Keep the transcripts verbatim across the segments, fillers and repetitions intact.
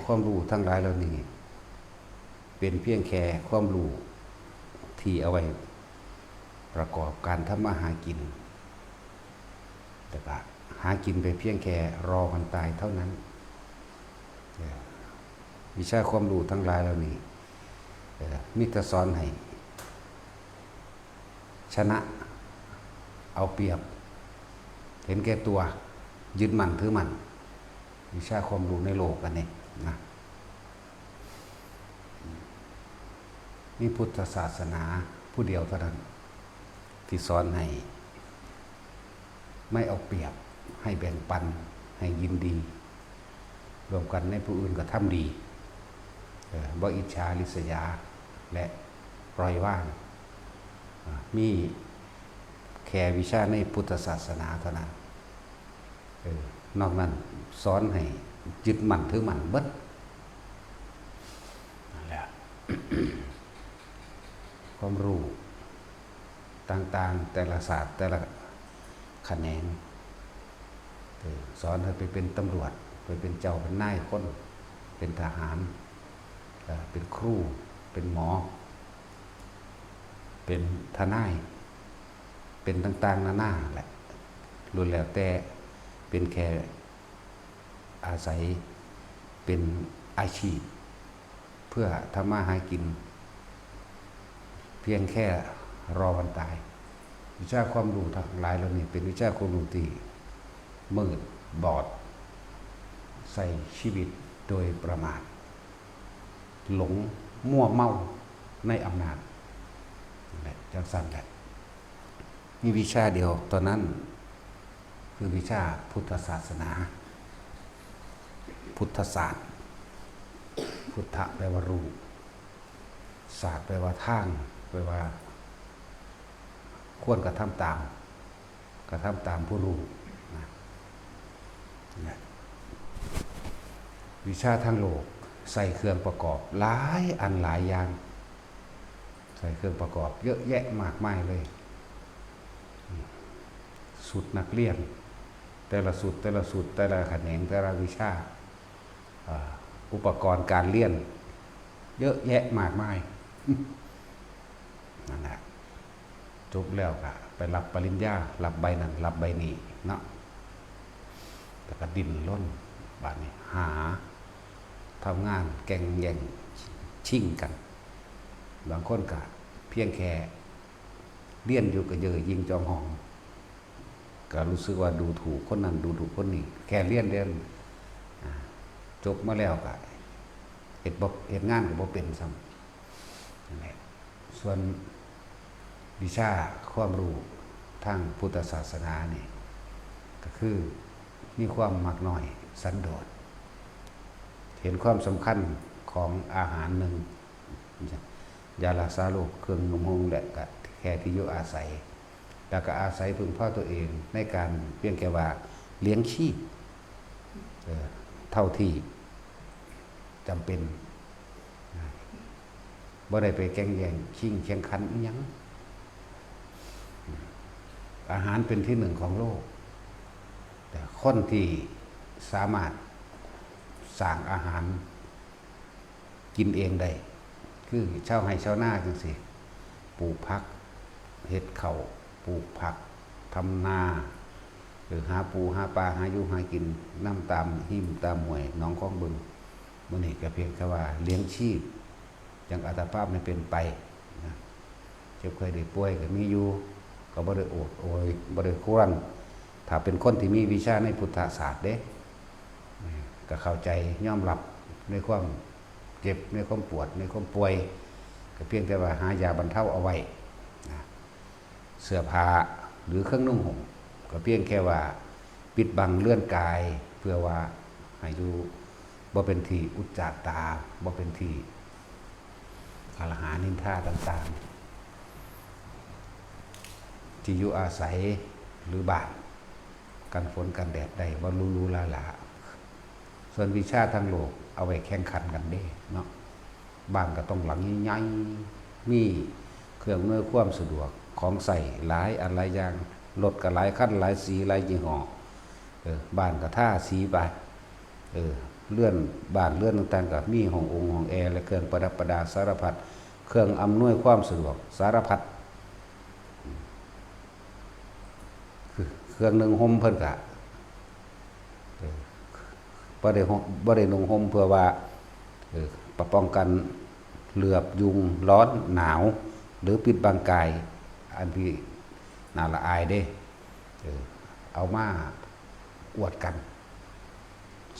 ความรู้ทั้งหลายเหล่านี้ เป็นเพียงแค่ความรู้ที่เอาไว้ประกอบการทำมาหากิน แต่ก็หากินไปเพียงแค่รอวันตายเท่านั้น เออ วิชาความรู้ทั้งหลายเหล่านี้ เออ มีแต่สอนให้ ชนะ เอาเปรียบ เห็นแก่ตัว ยึดมั่นถือมั่น วิชาความรู้ในโลกอันนี้นะ มีพุทธศาสนาผู้เดียวเท่านั้น ที่สอนให้ ไม่เอาเปรียบ ให้แบ่งปัน ให้ยินดี รวมกันในผู้อื่นก็ทำดี เออ บ่อิจฉาริษยา และปล่อยวาง อ่า มีแค่วิชาในพุทธศาสนาเท่านั้น เออ นอกนั้นสอนให้ยึดมั่นถือมั่นเบิด นั่นแหละ ความรู้ต่างๆ แต่ละศาสตร์ แต่ละแขนง เออ สอนให้ไปเป็นตำรวจ ไปเป็นเจ้าเป็นนายคน เป็นทหาร เอ่อ เป็นครู เป็นหมอ เป็นทนาย เป็นต่างๆ นานาแหละ ล้วนแล้วแต่เป็นแค่อาศัยเป็นอาชีพ เพื่อทำมาหากิน เพียงแค่รอวันตาย วิชาความรู้ทั้งหลายเหล่านี้เป็นวิชาความรู้ที่มืดบอด ใช้ชีวิตโดยประมาท หลงมั่วเมาในอำนาจ นั่นแหละ จังซั่นแหละ มีวิชาเดียวเท่านั้น คือวิชาพุทธศาสนา พุทธศาสตร์ พุทธะแปลว่ารู้ ศาสตร์แปลว่าทาง แปลว่า ควรกระทำตาม กระทำตามผู้รู้นะ นะ วิชาทางโลกใส่เครื่องประกอบหลายอันหลายอย่าง ใส่เครื่องประกอบเยอะแยะมากมายเลย สูตรนักเรียน แต่ละสูตร แต่ละสูตร แต่ละแขนง แต่ละวิชา อ่า อุปกรณ์การเรียน เยอะแยะมากมาย นั่นแหละ จบแล้วก็ไปรับปริญญา รับใบนั้น รับใบนี้เนาะ แล้วก็ดิ้นรน บาดนี้หาทำงานแข่งแย่งชิงกัน บางคนก็เพียงแค่เรียนอยู่ก็เย่อหยิ่งจองหอง ก็รู้สึกว่าดูถูกคนนั้นดูถูกคนนี้ แค่เรียนเรียน อ่า จบมาแล้วก็เฮ็ดบ่ เฮ็ดงานก็บ่เป็นซ้ำ นั่นแหละ ส่วนวิชาความรู้ทางพุทธศาสนานี่ ก็คือมีความมักน้อยสันโดษ เห็นความสำคัญของอาหารหนึ่ง ยารักษาโรค เครื่องนุ่งห่ม และก็แค่ที่อยู่อาศัย แล้วก็อาศัยพึ่งพาตัวเองในการเพียงแค่ว่าเลี้ยงชีพ เอ่อ เท่าที่จำเป็น บ่ได้ไปแข่งแย่งชิงแข่งขันอิหยัง อาหารเป็นที่หนึ่งของโลก แต่คนที่สามารถสร้างอาหารกินเองได้ คือชาวไร่ชาวนาจังซี้ ปลูกผัก เฮ็ดข้าว ปลูกผัก ทำนา หรือหาปูหาปลา หาอยู่หากินนำตามหิมตามห้วยหนองคลองบึง มื้อนี้ก็เพียงแค่ว่าเลี้ยงชีพ จั่งอัตภาพให้เป็นไปนะ เจ็บไข้ได้ป่วยก็มีอยู่ ก็บ่ได้โอดโอย บ่ได้ครวญ ถ้าเป็นคนที่มีวิชาในพุทธศาสตร์เด้ ก็เข้าใจยอมรับในความเจ็บ ในความปวด ในความป่วย ก็เพียงแต่ว่าหายาบรรเทาเอาไว้นะ เสื้อผ้าหรือเครื่องนุ่งห่ม ก็เพียงแค่ว่าปิดบังเรือนกาย เพื่อว่าให้อยู่บ่เป็นที่อุจจาตา บ่เป็นที่กล่าวหานินทาต่างๆ ที่อยู่อาศัยหรือบ้าน กันฝนกันแดดได้ บ่หรูๆหราๆ ส่วนวิชาทางโลกเอาไว้แข่งขันกันเด้เนาะ บ้านก็ต้องหลังใหญ่ๆ มีเครื่องอำนวยความสะดวก ของใช้หลายอันหลายอย่าง รถก็หลายคัน หลายสี หลายยี่ห้อ เออ บ้านก็ทาสีไป เออ เรือนบ้านเรือนต่างๆ ก็มีห้ององค์ห้องแอร์และเครื่องประดับประดาสารพัด เครื่องอำนวยความสะดวกสารพัด คือเครื่องนึ่งห่มเพิ่นกะ เออ บ่ได้ห่ม บ่ได้นุ่งห่มเพื่อว่า เออ ป้องกันเหลือบยุงร้อนหนาว หรือปิดบังกาย อันที่น่าละอายเด้ เออ เอามาอวดกัน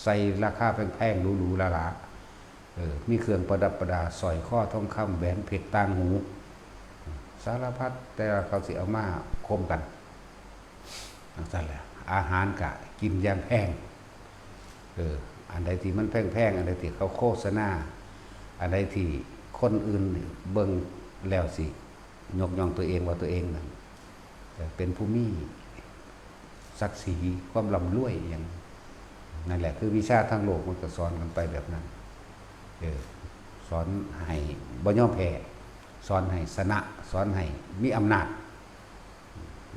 ใส่ราคาแพงๆ หรูๆ หราๆ เออ มีเครื่องประดับประดา สร้อยคอทองคำ แหวนเพชรต่างหู สารพัด แต่ว่าเขาสิเอามาข่มกัน จั่งซั้นแหละ อาหารกะกินอย่างแพง เออ อันใดที่มันแพงๆ อันใดที่เขาโฆษณา อันใดที่คนอื่นเบิ่งแล้วสิยกย่องตัวเองว่าตัวเองนั่น เออ เป็นผู้มีศักดิ์ศรี ความร่ำรวยอหย่าง นั่นแหละ คือวิชาทางโลกมันก็สอนกันไปแบบนั้น เออ สอนให้บ่ยอมแพ้ สอนให้ชนะ สอนให้มีอำนาจ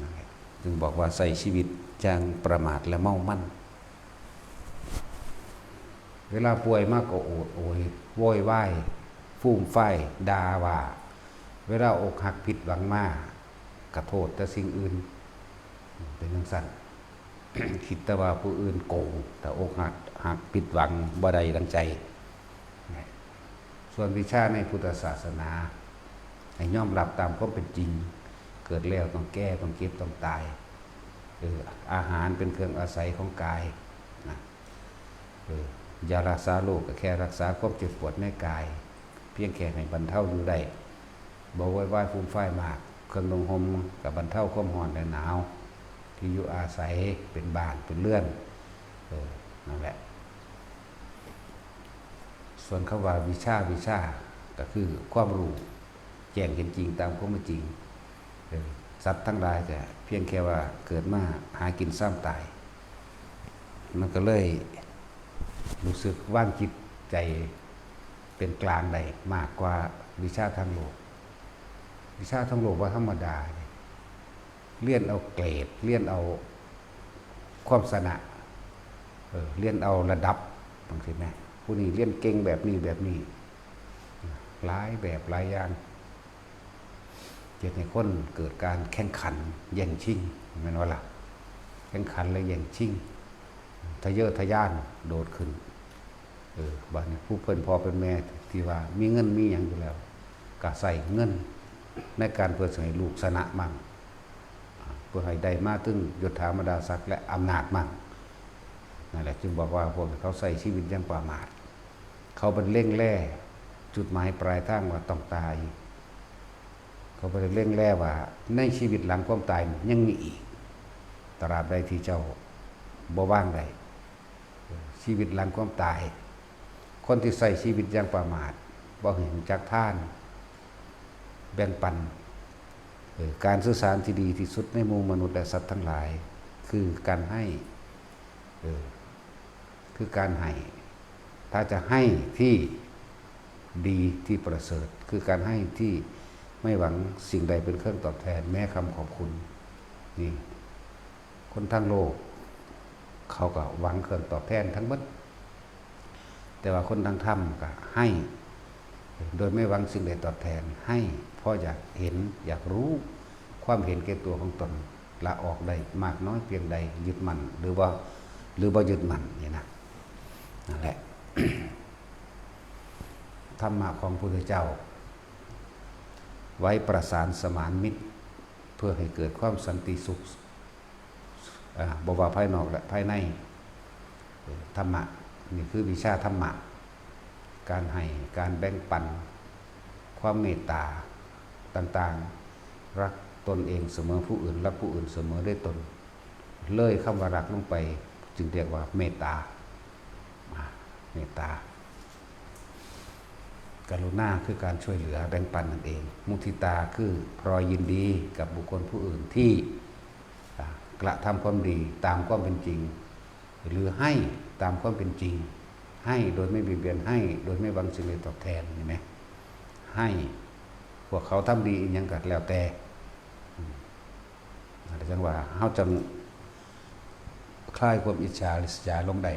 นั่นแหละ จึงบอกว่าใช้ชีวิตอย่างประมาทและเมามัน เวลาป่วยมากก็โอดโอย โวยวาย ฟูมฟาย ด่าว่า เวลาอกหักผิดหวังมา กะโทษแต่สิ่งอื่น เป็นจั่งซั้น คิดแต่ว่าผู้อื่นโกง แต่อกหัก หักผิดหวัง บ่ได้ดังใจ ส่วนวิชาในพุทธศาสนา ให้ยอมรับตามความเป็นจริง เกิดแล้วต้องแก่ ต้องเจ็บ ต้องตาย เออ อาหารเป็นเครื่องอาศัยของกายนะ เออ ยารักษาโรคก็แค่รักษาความเจ็บปวดในกาย เพียงแค่ให้บรรเทาอยู่ได้ บ่โวยวายฟูมฟายมาก เครื่องนุ่งห่มก็บรรเทาความร้อนและหนาว ที่อยู่อาศัยเป็นบ้านเป็นเรือน เออ นั่นแหละ ส่วนคำว่าวิชา วิชา ก็คือความรู้แจ้งเห็นจริงตามความเป็นจริง เออ สัตว์ทั้งหลายก็เพียงแค่ว่าเกิดมาหากินซ้ำตาย มันก็เลยรู้สึกวางจิตใจเป็นกลางได้มากกว่าวิชาทางโลก วิชาทางโลกบ่ธรรมดาเด้ เรียนเอาเกรด เรียนเอาความชนะ เออ เรียนเอาระดับ จั่งซี้แหม ผู้นี้เรียนเก่งแบบนี้แบบนี้ หลายแบบหลายอย่าง เฮ็ดให้คนเกิดการแข่งขันแย่งชิง แม่นบ่ล่ะ แข่งขันและแย่งชิง ทะเยอทะยานโดดขึ้น เออ บัดนี้ผู้เป็นพ่อเป็นแม่ที่ว่ามีเงินมีหยังอยู่แล้ว ก็ใช้เงินในการเพื่อสิให้ลูกชนะมั่ง เพื่อให้ได้มาถึงยศถาบรรดาศักดิ์และอำนาจมั่ง นั่นแหละ จึงบอกว่าพวกเขาใช้ชีวิตอย่างประมาท เขาบ่เล็งแลจุดหมายปลายทางว่าต้องตาย เขาบ่ได้เล็งแลว่าในชีวิตหลังความตายยังมีอีก ตราบใดที่เจ้าบ่วางได้ ชีวิตหลังความตาย คนที่ใช้ชีวิตอย่างประมาท บ่รู้จักทาน แบ่งปัน เออ การสื่อสารที่ดีที่สุดในหมู่มนุษย์และสัตว์ทั้งหลาย คือการให้ เออ คือการให้ ถ้าจะให้ที่ดีที่ประเสริฐ คือการให้ที่ไม่หวังสิ่งใดเป็นเครื่องตอบแทน แม้คำขอบคุณ นี่ คนทางโลก เขาก็หวังเครื่องตอบแทนทั้งหมด แต่ว่าคนทางธรรมก็ให้ โดยไม่หวังสิ่งใดตอบแทน ให้เพราะอยากเห็น อยากรู้ ความเห็นแก่ตัวของตน ละออกได้มากน้อยเพียงใด ยึดมั่นหรือว่า หรือบ่ยึดมั่นนี่นะ นั่นแหละ ธรรมะของพระพุทธเจ้า ไว้ประสานสมานมิตร เพื่อให้เกิดความสันติสุข อ่า บ่ว่าภายนอกและภายใน ธรรมะ นี่คือวิชาธรรมะ การให้ การแบ่งปัน ความเมตตาต่างๆ รักตนเองเสมอผู้อื่น รักผู้อื่นเสมอด้วยตน เลยคำว่ารักลงไป จึงเรียกว่าเมตตา อ่า เมตตา กรุณาคือการช่วยเหลือแบ่งปันนั่นเอง มุทิตาคือพลอยยินดีกับบุคคลผู้อื่นที่ อ่ะ กระทำความดีตามความเป็นจริง หรือให้ตามความเป็นจริง ให้โดยไม่เบียดเบียน ให้โดยไม่หวังสิ่งใดตอบแทน เห็นไหม ให้ พวกเขาทำดีอีหยังก็แล้วแต่ อืม นั่นแหละจั่งว่าเฮาจั่งคลายความอิจฉาริษยาลงได้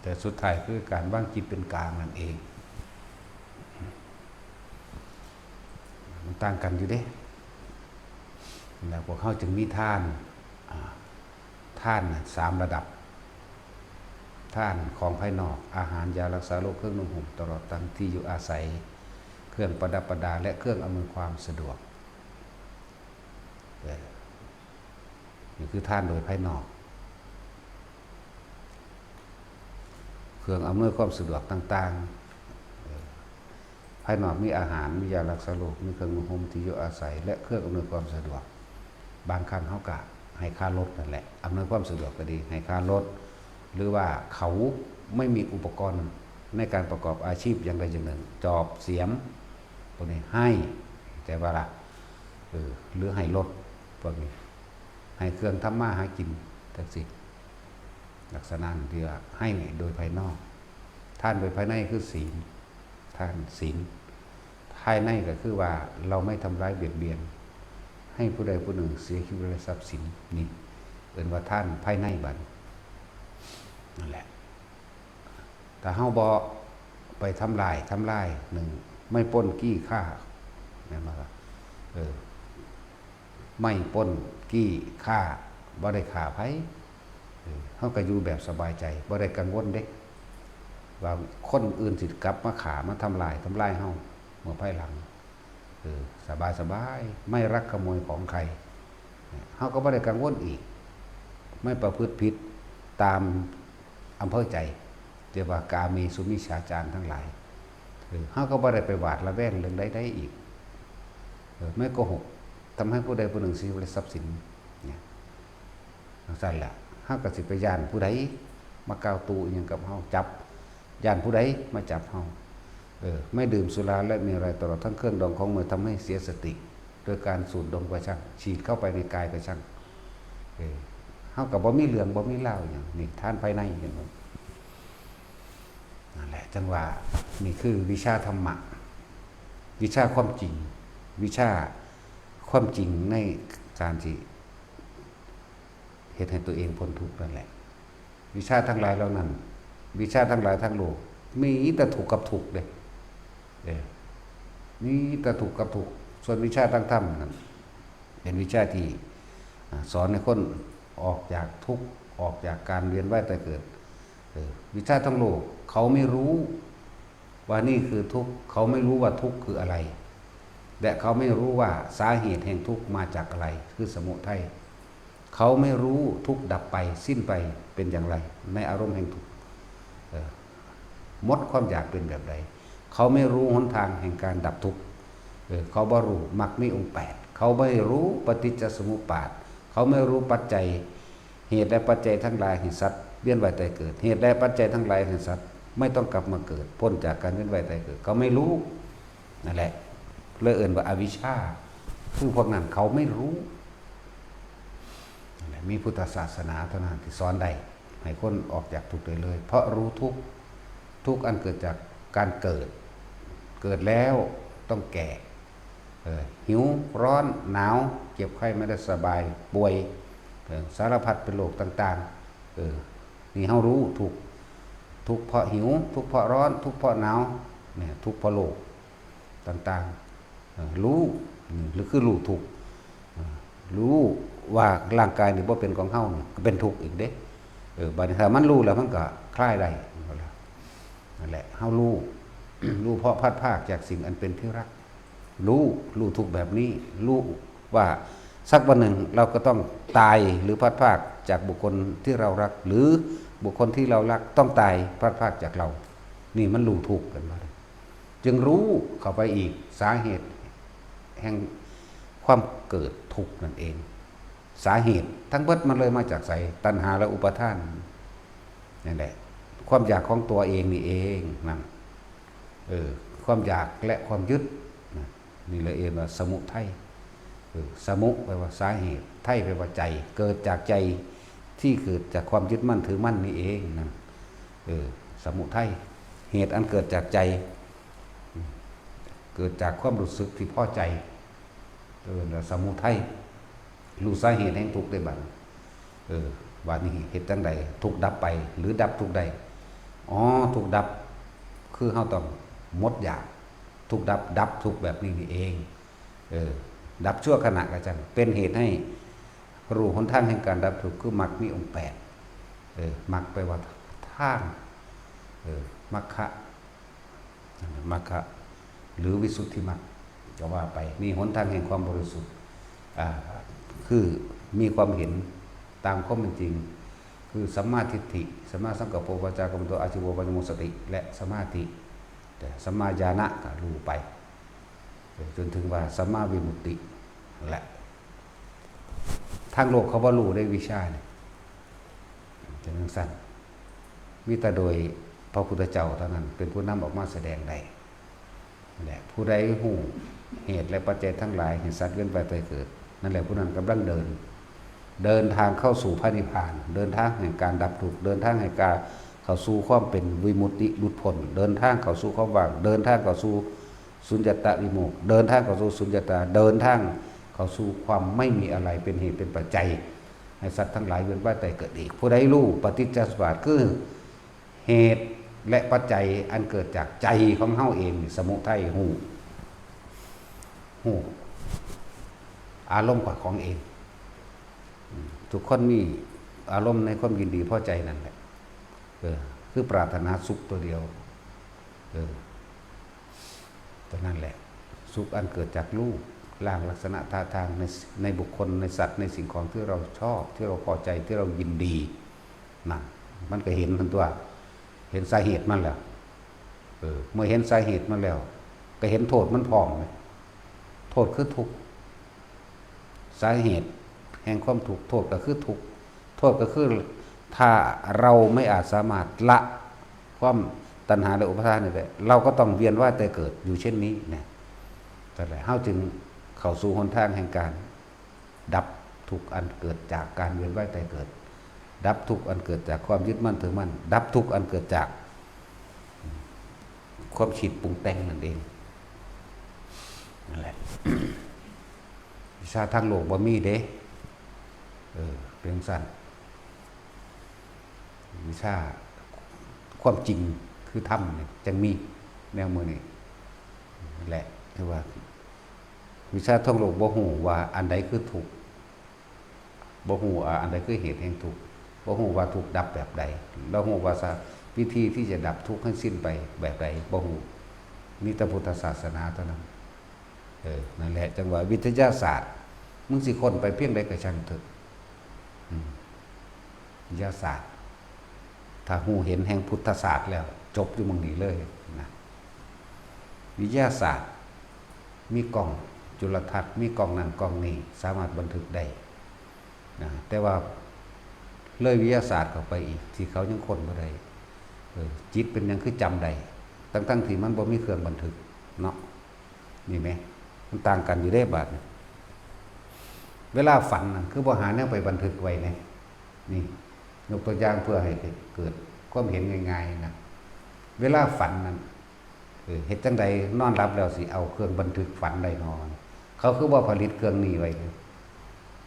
แต่สุดท้ายคือการวางจิตเป็นกลางนั่นเอง มันต่างกันอยู่เด้ แล้วพวกเขาจึงมีทาน อ่า ทานน่ะสามระดับ ทานของภายนอก อาหาร ยารักษาโรค เครื่องนุ่งห่ม ตลอดทั้งที่อยู่อาศัย เครื่องประดับประดา และเครื่องอำนวยความสะดวก เออ นี่คือทานโดยภายนอก เครื่องอำนวยความสะดวกต่างๆ เออ ภายนอกมีอาหาร มียารักษาโรค มีเครื่องนุ่งห่ม ที่อยู่อาศัย และเครื่องอำนวยความสะดวก บางครั้งเขาก็ให้ค่ารถนั่นแหละ อำนวยความสะดวกก็ดี ให้ค่ารถ หรือว่าเขาไม่มีอุปกรณ์ในการประกอบอาชีพอย่างใดอย่างหนึ่ง จอบ เสียม พวกนี้ให้ แต่ว่าละ เออ หรือให้รถ พวกนี้ ให้เครื่องทำมาหากิน จังซี้ ลักษณะที่ว่าให้โดยภายนอก ทานโดยภายในคือศีล ทานศีล ภายในก็คือว่าเราไม่ทำร้ายเบียดเบียน ให้ผู้ใดผู้หนึ่งเสียชีวิตและทรัพย์สิน นี่เอิ้นว่าทานภายในบัด นั่นแหละ ถ้าเฮาบ่ไปทำลาย ทำลาย หนึ่ง ไม่ปล้นจี้ฆ่า แม่นบ่ล่ะ เออ ไม่ปล้นจี้ฆ่า บ่ได้ฆ่าไผ เออ เฮาก็อยู่แบบสบายใจ บ่ได้กังวลเด้ ว่าคนอื่นสิกลับมาฆ่า มาทำลาย ทำลายเฮาเมื่อภายหลัง เออ สบายสบาย ไม่ลักขโมยของใคร เฮาก็บ่ได้กังวลอีก ไม่ประพฤติผิดตามอำเภอใจ เรียกว่ากาเมสุมิจฉาจารทั้งหลาย เออ เฮาก็บ่ได้ไปหวาดระแวงเรื่องใดๆอีก เออ ไม่โกหก ทำให้ผู้ใดผู้หนึ่งเสียชีวิตและทรัพย์สิน เนี่ย จังซั่นล่ะ เฮาก็สิไปย้านผู้ใดมากล่าวตู่อิหยังกับเฮา จับ ย้านผู้ใดมาจับเฮา เออ ไม่ดื่มสุราและเมรัย ตลอดทั้งเครื่องดองของเมา ทำให้เสียสติ โดยการสูดดมก็ช่าง ฉีดเข้าไปในกายก็ช่าง เออ เฮาก็บ่มีเรื่องบ่มีราวหยัง นี่ทานภายใน เห็นบ่ นั่นแหละ จังว่านี่คือวิชาธรรมะ วิชาความจริง วิชาความจริงในการที่เฮ็ดให้ตัวเองพ้นทุกข์นั่นแหละ วิชาทั้งหลายเหล่านั้น วิชาทั้งหลายทั้งโลก มีแต่ทุกข์กับทุกข์เด้ เออ มีแต่ทุกข์กับทุกข์ ส่วนวิชาทางธรรมนั่น เป็นวิชาที่ อ่า สอนให้คนออกจากทุกข์ ออกจากการเวียนว่ายตายเกิด เออ วิชาทางโลก เขาไม่รู้ว่านี่คือทุกข์ เขาไม่รู้ว่าทุกข์คืออะไร และเขาไม่รู้ว่าสาเหตุแห่งทุกข์มาจากอะไร คือสมุทัย เขาไม่รู้ทุกข์ดับไป สิ้นไปเป็นอย่างไร ในอารมณ์แห่งทุกข์ เออ หมดความอยากเป็นแบบใด เขาไม่รู้หนทางแห่งการดับทุกข์ เออ เขาบ่รู้มรรคมีองค์แปด เขาไม่รู้ปฏิจจสมุปบาท เขาไม่รู้ปัจจัย เหตุและปัจจัยทั้งหลายแห่งสัตว์เวียนว่ายตายเกิด เหตุและปัจจัยทั้งหลายแห่งสัตว์ไม่ต้องกลับมาเกิด พ้นจากการเวียนว่ายตายเกิด เขาไม่รู้ นั่นแหละ เลยเอิ้นว่าอวิชชา คือพวกนั้นเขาไม่รู้ นั่นแหละ มีพุทธศาสนาเท่านั้นที่สอนได้ ให้คนออกจากทุกข์ได้เลย เพราะรู้ทุกข์ ทุกข์อันเกิดจากการเกิด เกิดแล้วต้องแก่ เออ หิว ร้อน หนาว เจ็บไข้ไม่ได้สบาย ป่วย เออ สารพัดเป็นโรคต่างๆ เออ นี่เฮารู้ทุกข์ ทุกข์เพราะหิว ทุกข์เพราะร้อน ทุกข์เพราะหนาว เนี่ย ทุกข์เพราะโรคต่างๆ เออ รู้ อืม หรือคือรู้ทุกข์ เออ รู้ว่าร่างกายนี่บ่เป็นของเฮานี่ ก็เป็นทุกข์อีกเด้ เออ บัดนี้ถ้ามันรู้แล้วมันก็คลายได้ นั่นแหละ เฮารู้ รู้เพราะพลัดพรากจากสิ่งอันเป็นที่รัก รู้ รู้ทุกข์แบบนี้ รู้ว่าสักวันหนึ่งเราก็ต้องตายหรือพลัดพรากจากบุคคลที่เรารัก หรือบุคคลที่เรารักต้องตายพลัดพรากจากเรา นี่มันรู้ทุกข์กันมาเลย จึงรู้เข้าไปอีกสาเหตุแห่งความเกิดทุกข์นั่นเอง สาเหตุทั้งเบิดมันเลยมาจากไส ตัณหาและอุปาทาน นั่นแหละ ความอยากของตัวเองนี่เองนั่น เออ ความอยากและความยึดนะ นี่เลยเรียกว่าสมุทัย เออ สมุแปลว่าสาเหตุ ไทยแปลว่าใจ เกิดจากใจที่เกิดจากความยึดมั่นถือมั่นนี่เองนะ เออ สมุทัย เหตุอันเกิดจากใจ เกิดจากความรู้สึกที่พอใจ เออ แล้วสมุทัย รู้สาเหตุแห่งทุกข์ได้บัด เออ บัดนี้เฮ็ดจั่งใดทุกข์ดับไป หรือดับทุกข์ได้ ทุกข์ดับ คือเฮาต้องหมดอยาก ทุกข์ดับ ดับทุกข์แบบนี้นี่เอง เออ ดับชั่วขณะก็จั่ง เป็นเหตุให้รู้หนทางแห่งการดับทุกข์ คือมรรคมีองค์แปด เออ มรรคแปลว่าทาง เออ มัคคะ มัคคะ หรือวิสุทธิมรรค ก็ว่าไป นี่หนทางแห่งความบริสุทธิ์ อ่า คือมีความเห็นตามความเป็นจริง คือสัมมาทิฏฐิ สัมมาสังกัปโป วาจากัมมันโต อาชีโว ปัญญโม สติ และสมาธิ แต่สัมมาญาณะก็รู้ไป จนถึงว่าสัมมาวิมุตติ และ ทางโลกเขาบ่รู้ได้วิชานี่ เป็นจั่งซั้น มีแต่โดยพระพุทธเจ้าเท่านั้น เป็นผู้นำออกมาแสดงได้ นั่นแหละ ผู้ใดฮู้เหตุและปัจจัยทั้งหลาย ให้สัตว์เวียนว่ายตายเกิด นั่นแหละ ผู้นั้นกำลังเดิน เดินทางเข้าสู่พระนิพพาน เดินทางแห่งการดับทุกข์ เดินทางแห่งการเข้าสู่ความเป็นวิมุตติหลุดพ้น เดินทางเข้าสู่ความว่าง เดินทางเข้าสู่สุญญตาวิโมกข์ เดินทางเข้าสู่สุญญตา เดินทางเข้าสู่ความไม่มีอะไรเป็นเหตุเป็นปัจจัย ให้สัตว์ทั้งหลายเวียนว่ายตายเกิดอีก ผู้ใดรู้ปฏิจจสมุปบาท คือเหตุและปัจจัยอันเกิดจากใจของเฮาเอง สมุทัยฮู้ ฮู้ อารมณ์ของเอง อืม ทุกคนมีอารมณ์ในความยินดีพอใจนั่นแหละ เออ คือปรารถนาสุขตัวเดียว เออ ตัวนั้นแหละ สุขอันเกิดจากรูปร่างลักษณะท่าทางใน ในบุคคล ในสัตว์ ในสิ่งของที่เราชอบ ที่เราพอใจ ที่เรายินดี นั่น มันก็เห็นมันตัว เห็นสาเหตุมันแล้ว เออ เมื่อเห็นสาเหตุมันแล้ว ก็เห็นโทษมันพร้อมเลย โทษคือทุกข์ สาเหตุแห่งความทุกข์ โทษก็คือทุกข์ โทษก็คือ ถ้าเราไม่อาจสามารถละความตัณหาและอุปาทานนี้ได้ เราก็ต้องเวียนว่ายตายเกิดอยู่เช่นนี้นะ นั่นแหละ เฮาจึงเข้าสู่หนทางแห่งการดับทุกข์อันเกิดจากการเวียนว่ายตายเกิด ดับทุกข์อันเกิดจากความยึดมั่นถือมั่น ดับทุกข์อันเกิดจากความคิดปรุงแต่งนั่นเอง นั่นแหละ วิชาทางโลกบ่มีเด้ เออ เป็นจั่งซั้น วิชาความจริงคือธรรมนี่จั่งมี แนวมื้อนี้ นั่นแหละ คือว่า วิชาทางโลกบ่ฮู้ว่าอันใดคือทุกข์ บ่ฮู้ว่าอันใดคือเหตุแห่งทุกข์ บ่ฮู้ว่าทุกข์ดับแบบใด บ่ฮู้ว่าสะ วิธีที่จะดับทุกข์ให้สิ้นไปแบบใด บ่ฮู้ มีแต่พุทธศาสนาเท่านั้น เออ นั่นแหละ จั่งว่าวิทยาศาสตร์ มึงสิค้นไปเพียงใดก็ช่างเถอะ อืม วิทยาศาสตร์ ถ้าฮู้เห็นแห่งพุทธศาสตร์แล้ว จบอยู่หม่องนี้เลยนะ วิทยาศาสตร์ มีกล้องจุลทรรศน์ มีกล้องนั่นกล้องนี่ สามารถบันทึกได้นะ แต่ว่าเลยวิทยาศาสตร์เข้าไปอีก ที่เขายังค้นบ่ได้ เออ จิตเป็นหยังคือจำได้ ทั้งๆที่มันบ่มีเครื่องบันทึกเนาะ นี่แหม มันต่างกันอยู่เด้บาดนี้ เวลาฝันน่ะ คือบ่หาแนวไปบันทึกไว้แหน่ นี่ ยกตัวอย่างเพื่อให้เกิดความเห็นง่ายๆนะ เวลาฝันนั่น เออ เฮ็ดจั่งใดนอนหลับแล้วสิเอาเครื่องบันทึกฝันได้นอน เขาคือบ่ผลิตเครื่องนี้ไว้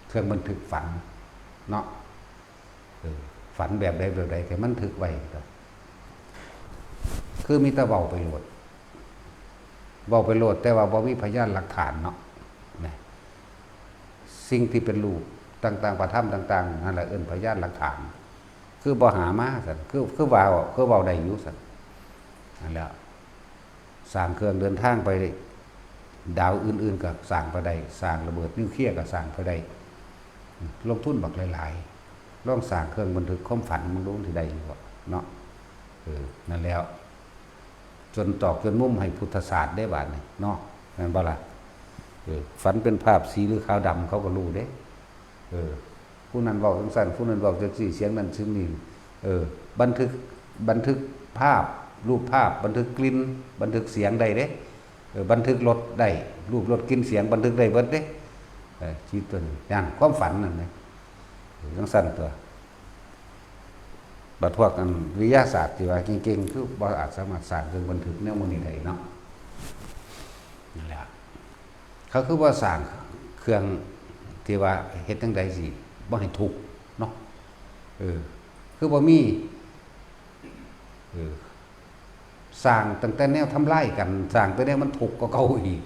เครื่องบันทึกฝัน เนาะ เออ ฝันแบบใดแบบใด แต่บันทึกไว้ คือมีแต่เว้าไปโลด เว้าไปโลด แต่ว่าบ่มีพยานหลักฐานเนาะ นะ สิ่งที่เป็นรูปต่างๆ ประธรรมต่างๆ นั่นแหละเอิ้นพยานหลักฐาน คือบ่หามาซั่น คือ คือว่า คือเว้าได้อยู่ซั่น นั่นแหละ สร้างเครื่องเดินทางไปดาวอื่นๆ ก็สร้างไปได้ สร้างระเบิดนิวเคลียร์ก็สร้างไปได้ ลงทุนบักหลายๆ ลองสร้างเครื่องบันทึกความฝันมึงดู มันสิได้อยู่บ่เนาะ เออ นั่นแล้ว จนตอกจนมุมให้พุทธศาสตร์ได้บาดนี้เนาะ แม่นบ่ล่ะ เออ ฝันเป็นภาพสีหรือขาวดำเขาก็รู้เด้ เออ ผู้นั้นเว้าจั่งซั้น ผู้นั้นเว้าจั่งซี้ เสียงนั้นเสียงนี้ เออ บันทึก บันทึกภาพ รูปภาพ บันทึกกลิ่น บันทึกเสียงได้เด้ เออ บันทึกรสได้ รูปรสกลิ่นเสียง บันทึกได้เบิดเด้ เออ จิตตัวนี้ นั่น ความฝันนั่นนะ เออ จั่งซั้นตัว บัดพวกอันวิทยาศาสตร์ที่ว่าเก่งๆ คือบ่อาจสามารถสร้างเครื่องบันทึกแนวหมู่นี้ได้เนาะ นั่นแหละ เขาคือว่าสร้างเครื่องที่ว่าเฮ็ดจั่งใดสิบ่ให้ทุกข์เนาะ เออ คือบ่มี เออ สร้างตั้งแต่แนวทำลายกัน สร้างแต่แนวมันทุกข์กว่าเก่าอีก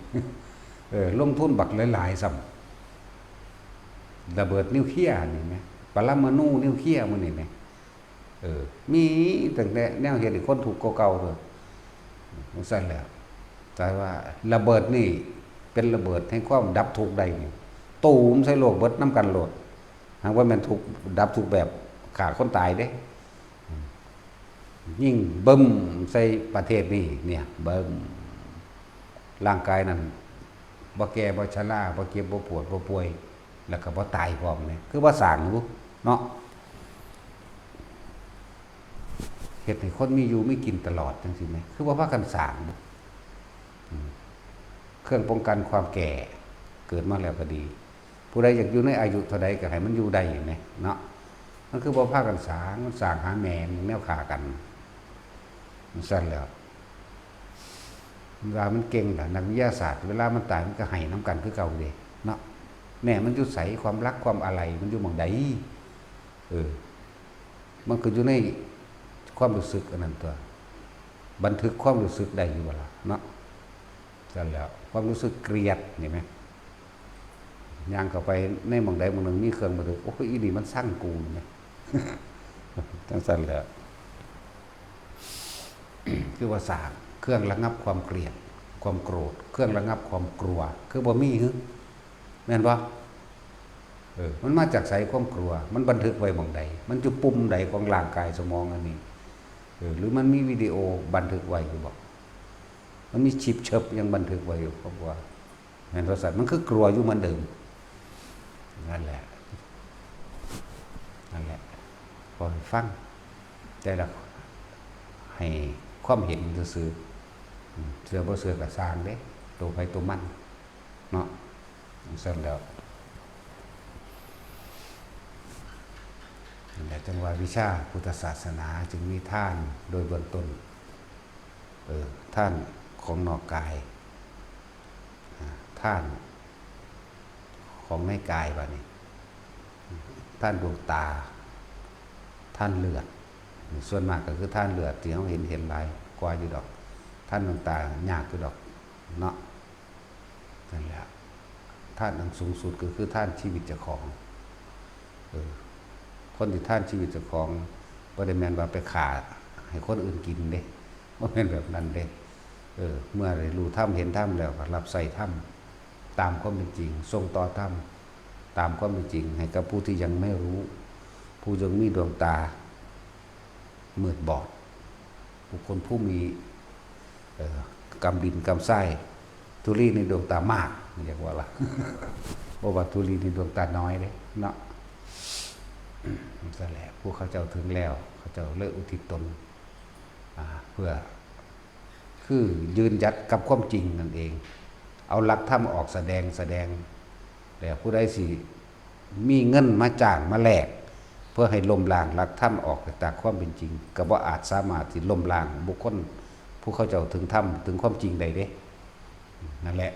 เออ ลงทุนบักหลายๆ ซ้ำ ระเบิดนิวเคลียร์นี่แหม ปรมาณูนิวเคลียร์มื้อนี้แหม เออ มีตั้งแต่แนวเฮ็ดให้คนทุกข์กว่าเก่าเด้อ จั่งซั้นแหละ แต่ว่าระเบิดนี่เป็นระเบิดแห่งความดับทุกข์ได้นี่ ตูมใส่โลกเบิดนำกันโลด หากว่าแม่นทุกข์ ดับทุกข์แบบฆ่าคนตายเด้ ยิงบึ้มใส่ประเทศนี่ เนี่ย บึ้ม ร่างกายนั่น บ่แก่ บ่ชรา บ่เจ็บ บ่ปวด บ่ป่วย แล้วก็บ่ตายพร้อมเนี่ย คือว่าสร้างอยู่เนาะ เฮ็ดให้คนมีอยู่มีกินตลอดจั่งซี้แหม คือว่าพากันสร้าง อืม เครื่องป้องกันความแก่ เกิดมาแล้วก็ดี ผู้ใดอยากอยู่ในอายุเท่าใดก็ให้มันอยู่ได้แหมเนาะ มันคือบ่พากันสร้าง มันสร้างหาแม่มันแนวฆ่ากัน มันซั่นแหล้ว มันว่ามันเก่งล่ะ นักวิทยาศาสตร์ เวลามันตายมันก็ไห้นำกันคือเก่าเด้เนาะ แม่มันอยู่ไส ความรักความอาลัยมันอยู่หม่องใด เออ มันก็อยู่ในความรู้สึกอันนั้นตั๊ว บันทึกความรู้สึกได้อยู่บ่ล่ะเนาะ ซั่นแหล้ว ความรู้สึกเกลียดนี่แหม ย่างเข้าไปในหม่องใดหม่องหนึ่งมีเครื่องบันทึก โอ้ย อีนี่มันซังกูแหม จั่งซั้นแหละ คือว่าสร้างเครื่องระงับความเกลียด ความโกรธ เครื่องระงับความกลัว คือบ่มีหึ แม่นบ่ เออ มันมาจากไสความกลัว มันบันทึกไว้หม่องใด มันอยู่ปุ่มใดของร่างกายสมองอันนี้ เออ หรือมันมีวิดีโอบันทึกไว้อยู่บ่ มันมีชิปเชิปยังบันทึกไว้อยู่ ความกลัว แม่นบ่ซั่น มันคือกลัวอยู่เหมือนเดิม นั่นแหละ นั่นแหละ ขอให้ฟัง แต่ละ ให้ความเห็นซื่อๆ อืม เชื่อบ่เชื่อก็ซ่างเด้ ตัวไผตัวมัน เนาะ ซั่นแหล้ว นั่นแหละ จั่งว่าวิชาพุทธศาสนาจึงมีทานโดยเบื้องต้น เออ ทานของนอกกาย อ่า ทานของในกาย บาดนี้ ทานดวงตา ทานเลือด ส่วนมากก็คือทานเลือดที่เฮาเห็น เห็นหลายกว่าอยู่ดอก ทานดวงตายากอยู่ดอก เนาะ นั่นแหละ ทานอันสูงสุดก็คือทานชีวิตเจ้าของ เออ คนที่ทานชีวิตเจ้าของ บ่ได้แม่นว่าไปฆ่าให้คนอื่นกินเด้ บ่แม่นแบบนั้นเด้ เออ เมื่อได้รู้ธรรมเห็นธรรมแล้วก็รับใช้ธรรมตามความเป็นจริง ส่งต่อธรรมตามความเป็นจริง ให้กับผู้ที่ยังไม่รู้ ผู้ยังมีดวงตามืดบอด บุคคลผู้มี เอ่อ กำดินกำทราย ธุลีในดวงตามาก เรียกว่าล่ะ เพราะว่าธุลีในดวงตาน้อยเด้เนาะ นั่นแหละ ผู้เขาเจ้าถึงแล้ว เขาเจ้าเลยอุทิศตน อ่า เพื่อ คือยืนหยัดกับความจริงนั่นเอง เอาหลักธรรมออกแสดง แสดง แล้วผู้ใดสิมีเงินมาจ้างมาแลก เพื่อให้ล้มล้างหลักธรรมออกจากความเป็นจริง ก็บ่อาจสามารถที่ล้มล้างบุคคลผู้เขาเจ้าถึงธรรม ถึงความจริงได้เด้ นั่นแหละ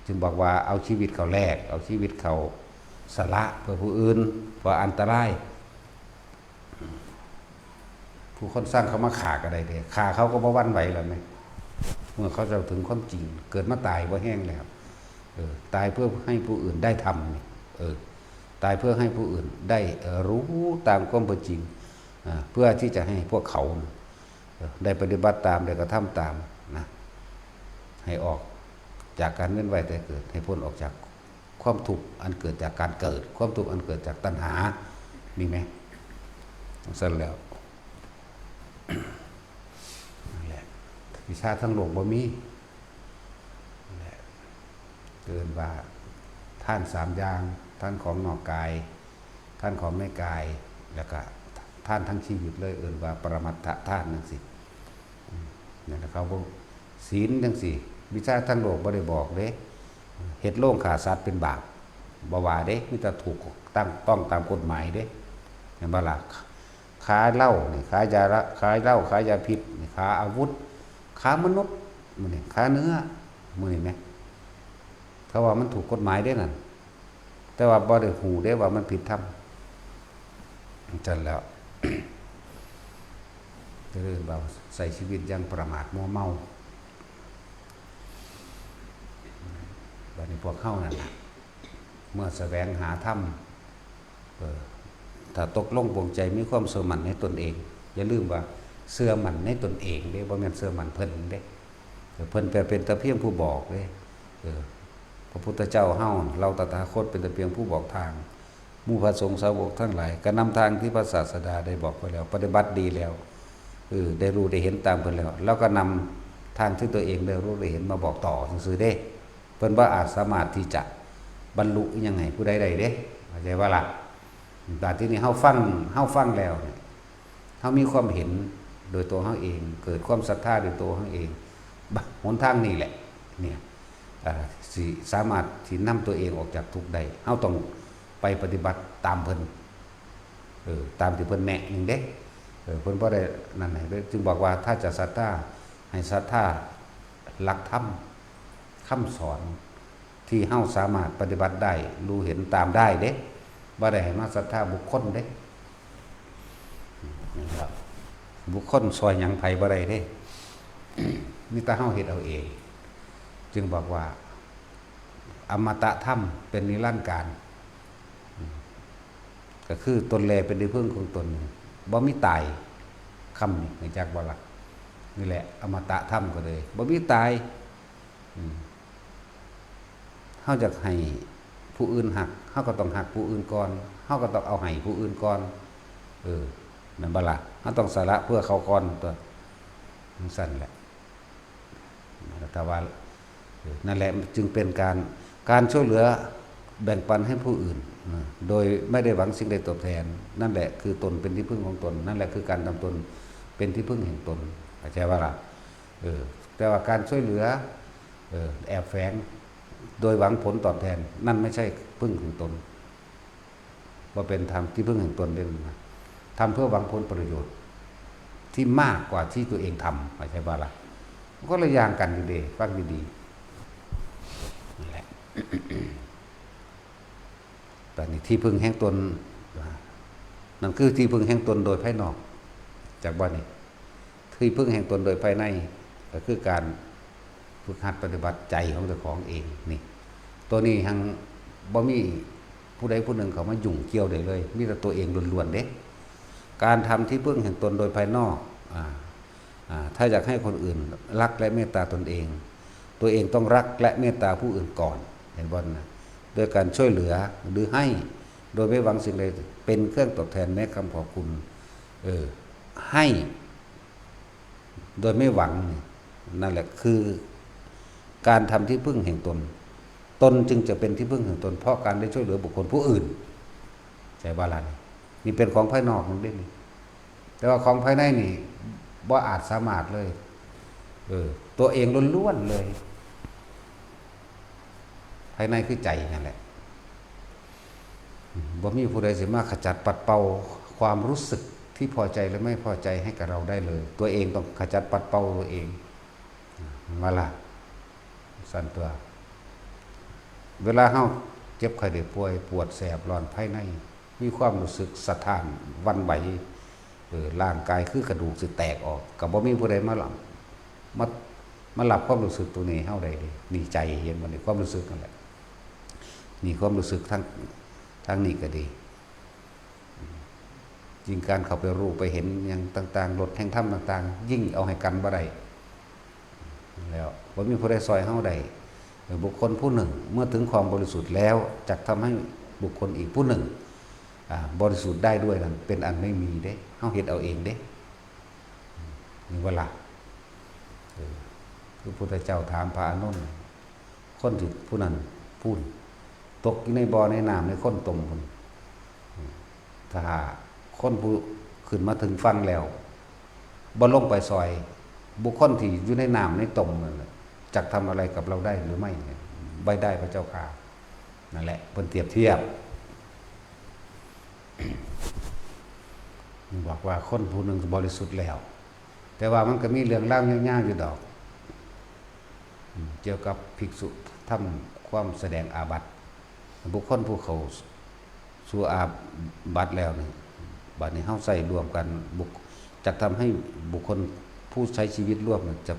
จึงบอกว่าเอาชีวิตเขาแลก เอาชีวิตเขาสละเพื่อผู้อื่น เพราะอันตราย ผู้คนซังเขามาฆ่าก็ได้เด้ ฆ่าเขาก็บ่หวั่นไหวแล้วแหม เมื่อเขาเจ้าถึงความจริง เกิดมาตายบ่แฮงแล้ว เออ ตายเพื่อให้ผู้อื่นได้ธรรมนี่ เออ ตายเพื่อให้ผู้อื่นได้ เอ่อ รู้ตามความเป็นจริง อ่า เพื่อที่จะให้พวกเขา เอ่อ ได้ปฏิบัติตาม ได้กระทำตามนะ ให้ออกจากการเวียนว่ายตายเกิด ให้พ้นออกจากความทุกข์อันเกิดจากการเกิด ความทุกข์อันเกิดจากตัณหา มีไหม ซั่นแล้ว นั่นแหละ วิชาทางโลกบ่มี นั่นแหละ เอิ้นว่าทานสามอย่าง ทานของนอกกาย ทานของในกาย แล้วก็ทานทั้งชีวิตเลย เอิ้นว่าปรมัตถทานจั่งซี้ อืม นั่นแหละ เขาบ่ ศีลจั่งซี้ วิชาทางโลกบ่ได้บอกเด้ เฮ็ดโรงฆ่าสัตว์เป็นบาป บ่ว่าเด้ มีแต่ถูกตั้งต้องตามกฎหมายเด้ เห็นบ่ล่ะ ค้าเหล้านี่ ค้ายาละ ค้าเหล้า ค้ายาพิษนี่ ค้าอาวุธ ค้ามนุษย์ มื้อนี้ ค้าเนื้อ มื้อนี้แหม เขาว่ามันถูกกฎหมายเด้นั่น แต่ว่าบ่ได้ฮู้เด้ว่ามันผิดธรรม จั่งแล้ว เจริญว่าใช้ชีวิตอย่างประมาทมัวเมา บัดนี้พวกเฮานั่นน่ะ เมื่อแสวงหาธรรม เออ ถ้าตกลงปลงใจมีความเชื่อมั่นในตนเอง อย่าลืมว่าเชื่อมั่นในตนเองเด้ บ่แม่นเชื่อมั่นเพิ่นเด้ เออ เพิ่นเป็นแต่เพียงผู้บอกเด้ เออ พระพุทธเจ้าเฮา เราตถาคตเป็นแต่เพียงผู้บอกทาง หมู่พระสงฆ์สาวกทั้งหลาย ก็นำทางที่พระศาสดาได้บอกไว้แล้ว ปฏิบัติดีแล้ว เออ ได้รู้ได้เห็นตามเพิ่นแล้ว เราก็นำทางที่ตัวเองได้รู้ได้เห็นมาบอกต่อซื่อๆเด้ เพิ่นบ่อาจสามารถที่จะบรรลุอิหยังให้ผู้ใดได้เด้ เข้าใจบ่ล่ะ? แต่ที่นี่เฮาฟัง เฮาฟังแล้วเนี่ย เฮามีความเห็นโดยตัวเฮาเอง เกิดความศรัทธาโดยตัวเฮาเอง บะ หนทางนี่แหละ เนี่ย อ่า สิสามารถที่นำตัวเองออกจากทุกข์ได้ เฮาต้องไปปฏิบัติตามเพิ่น เออ ตามที่เพิ่นแนะนี่เด้ เออ เพิ่นบ่ได้นั่นให้เด้ จึงบอกว่าถ้าจะศรัทธา ให้ศรัทธาหลักธรรม คำสอน ที่เฮาสามารถปฏิบัติได้ รู้เห็นตามได้เด้ บ่ได้ให้มาศรัทธาบุคคลเด้ นะครับ บุคคลซ่อยหยังไผบ่ได้เด้ มีแต่เฮาเฮ็ดเอาเอง จึงบอกว่า อมตะธรรมเป็นนิรันดร์กาล ก็คือตนแลเป็นที่พึ่งของตน บ่มีตาย คำนี้ รู้จักบ่ล่ะ? นี่แหละ อมตะธรรมก็เลย บ่มีตาย อืม เฮาอยากให้ผู้อื่นฮัก เฮาก็ต้องฮักผู้อื่นก่อน เฮาก็ต้องเอาให้ผู้อื่นก่อน เออ แม่นบ่ล่ะ? เฮาต้องสละเพื่อเขาก่อนตั๊ว จั่งซั้นแหละ ถ้าว่า เออ นั่นแหละจึงเป็นการ การช่วยเหลือแบ่งปันให้ผู้อื่น นะ โดยไม่ได้หวังสิ่งใดตอบแทน นั่นแหละคือตนเป็นที่พึ่งของตน นั่นแหละคือการทำตนเป็นที่พึ่งแห่งตน เข้าใจบ่ล่ะ? เออ แต่ว่าการช่วยเหลือ เออ แอบแฝง โดยหวังผลตอบแทน นั่นไม่ใช่พึ่งของตน บ่เป็นธรรมที่พึ่งแห่งตนเด้นะ ทำเพื่อหวังผลประโยชน์ที่มากกว่าที่ตัวเองทำ เข้าใจบ่ล่ะ? มันคนละอย่างกันอยู่เด้ ฟังดีๆ นั่นแหละ บัดนี้ที่พึ่งแห่งตน นั่นคือที่พึ่งแห่งตนโดยภายนอก จักบ่นี่ ที่พึ่งแห่งตนโดยภายใน ก็คือการฝึกหัดปฏิบัติใจของเจ้าของเองนี่ ตัวนี้หั้นบ่มีผู้ใดผู้หนึ่งเข้ามายุ่งเกี่ยวได้เลย มีแต่ตัวเองล้วนๆเด้ การทำที่พึ่งแห่งตนโดยภายนอก อ่า อ่า ถ้าอยากให้คนอื่นรักและเมตตาตนเอง ตัวเองต้องรักและเมตตาผู้อื่นก่อน เห็นบ่นะ? โดยการช่วยเหลือหรือให้โดยไม่หวังสิ่งใดเป็นเครื่องตอบแทนแม้คำขอบคุณ เออ ให้โดยไม่หวังนี่ นั่นแหละคือการทำที่พึ่งแห่งตน ตนจึงจะเป็นที่พึ่งแห่งตน เพราะการได้ช่วยเหลือบุคคลผู้อื่น เข้าใจบ่ล่ะนี่ นี่เป็นของภายนอกนั่นเด้นี่ แต่ว่าของภายในนี่ บ่อาจสามารถเลย เออ ตัวเองล้วนๆเลย ภายในคือใจนั่นแหละ อืม บ่มีผู้ใดสิมาขจัดปัดเป่าความรู้สึกที่พอใจและไม่พอใจให้กับเราได้เลย ตัวเองต้องขจัดปัดเป่าตัวเอง อืม ว่าล่ะ ซั่นตั๊ว เวลาเฮาเจ็บไข้ได้ป่วย ปวดแสบร้อนภายใน มีความรู้สึกสะท้านหวั่นไหว เออ ร่างกายคือกระดูกสิแตกออก ก็บ่มีผู้ใดมารับ มา มารับความรู้สึกตรงนี้ให้เฮาได้เด้ นี่ใจ เห็นบ่นี่ ความรู้สึกนั่นแหละ นี่ความรู้สึกทาง ทางนี้ก็ดี ยิ่งการเข้าไปรู้ไปเห็นหยังต่างๆ รสแห่งธรรมต่างๆ ยิ่งเอาให้กันบ่ได้ แล้วบ่มีผู้ใดซ่อยเฮาได้ เออ บุคคลผู้หนึ่งเมื่อถึงความบริสุทธิ์แล้ว จักทำให้บุคคลอีกผู้หนึ่ง อ่า บริสุทธิ์ได้ด้วยนั้น เป็นอันไม่มีเด้ เฮาเฮ็ดเอาเองเด้ นี่ว่าล่ะ เออ คือพุทธเจ้าถามพระอานนท์ คนที่ผู้นั้นพู้น ตกอยู่ในบ่อในน้ำในโคลนตมพู้น ถ้าคนผู้ขึ้นมาถึงฝั่งแล้ว บ่ลงไปซ่อย บุคคลที่อยู่ในน้ำในตมนั่นน่ะ จักทำอะไรกับเราได้หรือไม่เนี่ย ไม่ได้พระเจ้าข้า นั่นแหละ เพิ่นเปรียบเทียบ บอกว่าคนผู้หนึ่งบริสุทธิ์แล้ว แต่ว่ามันก็มีเรื่องราวยาวๆอยู่ดอก อืม เกี่ยวกับภิกษุทำความแสดงอาบัติ บุคคลผู้เข้าสู่อาบัติแล้วนี่ บัดนี้เฮาใส่รวมกัน บุค- จักทำให้บุคคลผู้ใช้ชีวิตร่วมน่ะจะ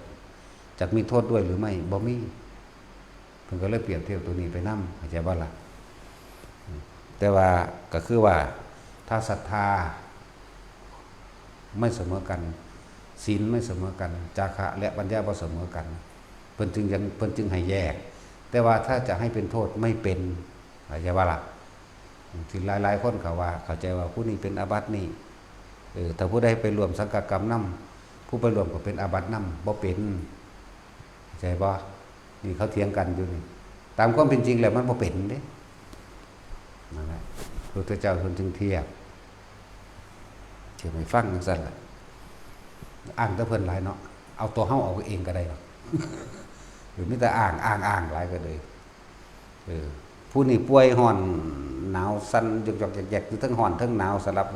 จักมีโทษด้วยหรือไม่ บ่มี เพิ่นก็เลยเปรียบเทียบตัวนี้ไปนำ เข้าใจบ่ล่ะ แต่ว่าก็คือว่า ถ้าศรัทธาไม่เสมอกัน ศีลไม่เสมอกัน จาคะและปัญญาบ่เสมอกัน เพิ่นจึงยัง เพิ่นจึงให้แยก แต่ว่าถ้าจะให้เป็นโทษไม่เป็น เข้าใจบ่ล่ะ ที่หลายๆคนเขาว่า เข้าใจว่าผู้นี้เป็นอาบัตินี่ เออ ถ้าผู้ใดไปร่วมสังฆกรรมนำ ผู้ไปร่วมก็เป็นอาบัตินำ บ่เป็น เข้าใจบ่ นี่เขาเถียงกันอยู่นี่ ตามความเป็นจริงแล้วมันบ่เป็นเด้ นั่นแหละ พระพุทธเจ้าเพิ่นจึงเทียบ เทียบให้ฟังจั่งซั่นล่ะ อ้างแต่เพิ่นหลายเนาะ เอาตัวเฮาเอาเองก็ได้ดอก หรือมีแต่อ้าง อ้าง อ้างหลายก็เลย เออ ผู้นี้ป่วยฮ้อนหนาวสั่นยอกๆแยกๆ อยู่เทิงฮ้อนเทิงหนาวสลับ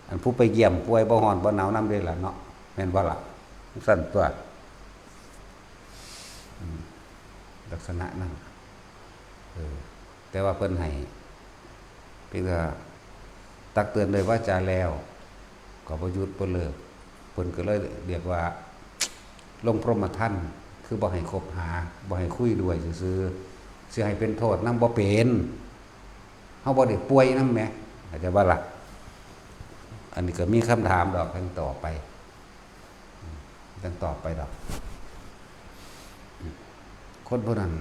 อันผู้ไปเยี่ยมป่วยบ่ฮ้อนบ่หนาวนำเด้ล่ะเนาะ แม่นบ่ล่ะ ซั่นตัว อืม ลักษณะนั้น เออ แต่ว่าเพิ่นให้ เพียงแต่ตักเตือนด้วยวาจาแล้ว ก็บ่หยุดบ่เลิก เพิ่นก็เลยเรียกว่า ลงพรหมทัณฑ์ คือบ่ให้คบหา บ่ให้คุยด้วยซื่อๆ สิให้เป็นโทษนำบ่เป็น เฮาบ่ได้ป่วยนำแหม เข้าใจบ่ล่ะ อันนี้ก็มีคำถามดอกจั่งตอบไป จั่งตอบไปดอก คนผู้นั้น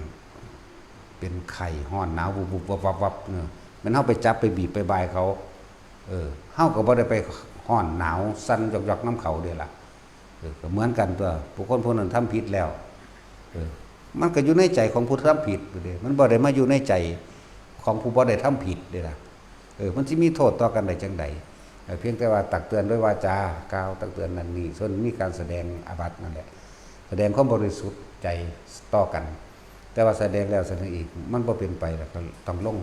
เป็นไข้ฮ้อนหนาว วุบๆวับๆวับๆ เนาะ แม่นเฮาไปจับไปบีบไปบายเขา เออ เฮาก็บ่ได้ไปฮ้อนหนาวสั่นยอกๆนำเขาเด้ล่ะ เออ ก็เหมือนกันตัว บุคคลผู้นั้นทำผิดแล้ว เออ มันก็อยู่ในใจของผู้ทำผิดอยู่เด้ มันบ่ได้มาอยู่ในใจของผู้บ่ได้ทำผิดเด้ล่ะ เออ มันสิมีโทษต่อกันได้จั่งใด เออ เพียงแต่ว่าตักเตือนด้วยวาจา กล่าวตักเตือนนั่นนี่ ส่วนมีการแสดงอาบัตินั่นแหละ แสดงความบริสุทธิ์ใจต่อกัน แต่ว่าแสดงแล้วแสดงอีก มันบ่เป็นไปแล้วก็ต้องลง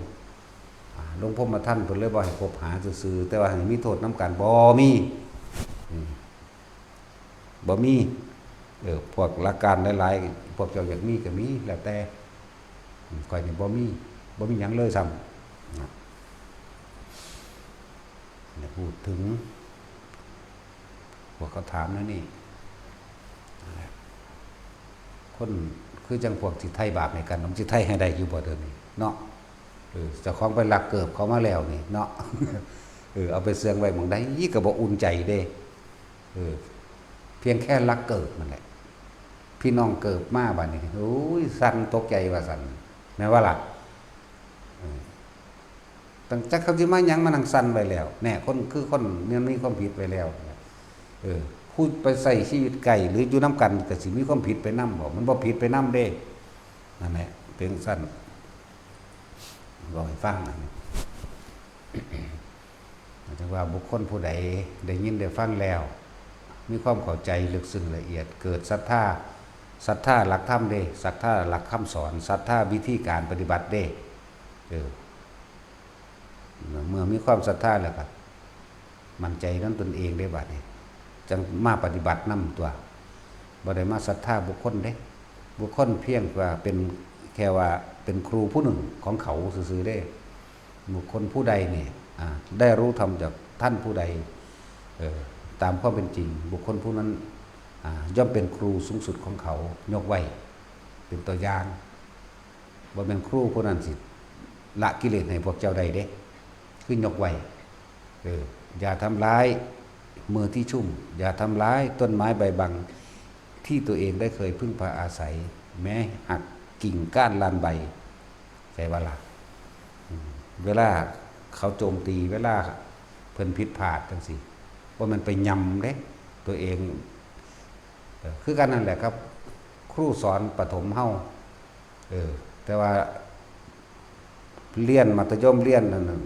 อ่า ลงพรหมทัณฑ์ เพิ่นเลยบ่ให้คบหาซื่อๆ แต่ว่าให้มีโทษนำกัน บ่มี อืม บ่มี เออ พวกหลักการหลายๆ พวกเจ้าอยากมีก็มี แล้วแต่ อืม ข้อยนี่บ่มี บ่มีหยังเลยซ้ำ นะ เนี่ย พูดถึง พวกเขาถามแนวนี้ คนคือจั่งพวกสิไถ่บาปให้กัน มันสิไถ่ให้ได้อยู่บ่เดี๋ยวนี้เนาะ เออ เจ้าของไปลักเกิบเขามาแล้วนี่เนาะ เออ เอาไปเสื่องไว้หม่องใดก็บ่อุ่นใจเด้ เออ เพียงแค่ลักเกิบนั่นแหละ พี่น้องเกิบมาบัดนี้ โอ้ย สั่นตกใจว่าซั่น แม่นบ่ล่ะ เออ ตั้งจักเขาสิมาหยังมานั่งสั่นไว้แล้ว แน่ คนคือคนมันมีความผิดไว้แล้ว เออ ผู้ไปใช้ชีวิตใกล้หรืออยู่นำกันก็สิมีความผิดไปนำบ่ มันบ่ผิดไปนำเด้ นั่นแหละ เป็นซั่น เว้าให้ฟังนั่น หมายถึงว่าบุคคลผู้ใดได้ยินได้ฟังแล้ว มีความเข้าใจลึกซึ้งละเอียด เกิดศรัทธา ศรัทธาหลักธรรมเด้ ศรัทธาหลักคำสอน ศรัทธาวิธีการปฏิบัติเด้ เออ เมื่อมีความศรัทธาแล้วก็มั่นใจนำตนเองได้บัดนี้ จั่งมาปฏิบัตินำตัว บ่ได้มาศรัทธาบุคคลเด้ บุคคลเพียงว่าเป็น แค่ว่าเป็นครูผู้หนึ่งของเขาซื่อๆเด้ บุคคลผู้ใดเนี่ย อ่า ได้รู้ธรรมจากท่านผู้ใด เอ่อ ตามความเป็นจริง บุคคลผู้นั้น อ่า ย่อมเป็นครูสูงสุดของเขา ยกไว้ เป็นตัวอย่าง บ่แม่นครูผู้นั้นสิละกิเลสให้พวกเจ้าได้เด้ คือยกไว้ เออ อย่าทำร้ายมือที่ชุ่ม อย่าทำร้ายต้นไม้ใบบังที่ตัวเองได้เคยพึ่งพาอาศัย แม้หักกิ่งก้านลานใบ ใช่บ่ล่ะ อืม เวลาเขาโจมตี เวลาเพิ่นผิดพลาดจั่งซี้ บ่แม่นไปยำเด้ ตัวเอง เออ คือกันนั่นแหละครับ ครูสอนประถมเฮา เออ แต่ว่าเรียนมัธยม เรียนนั่นน่ะ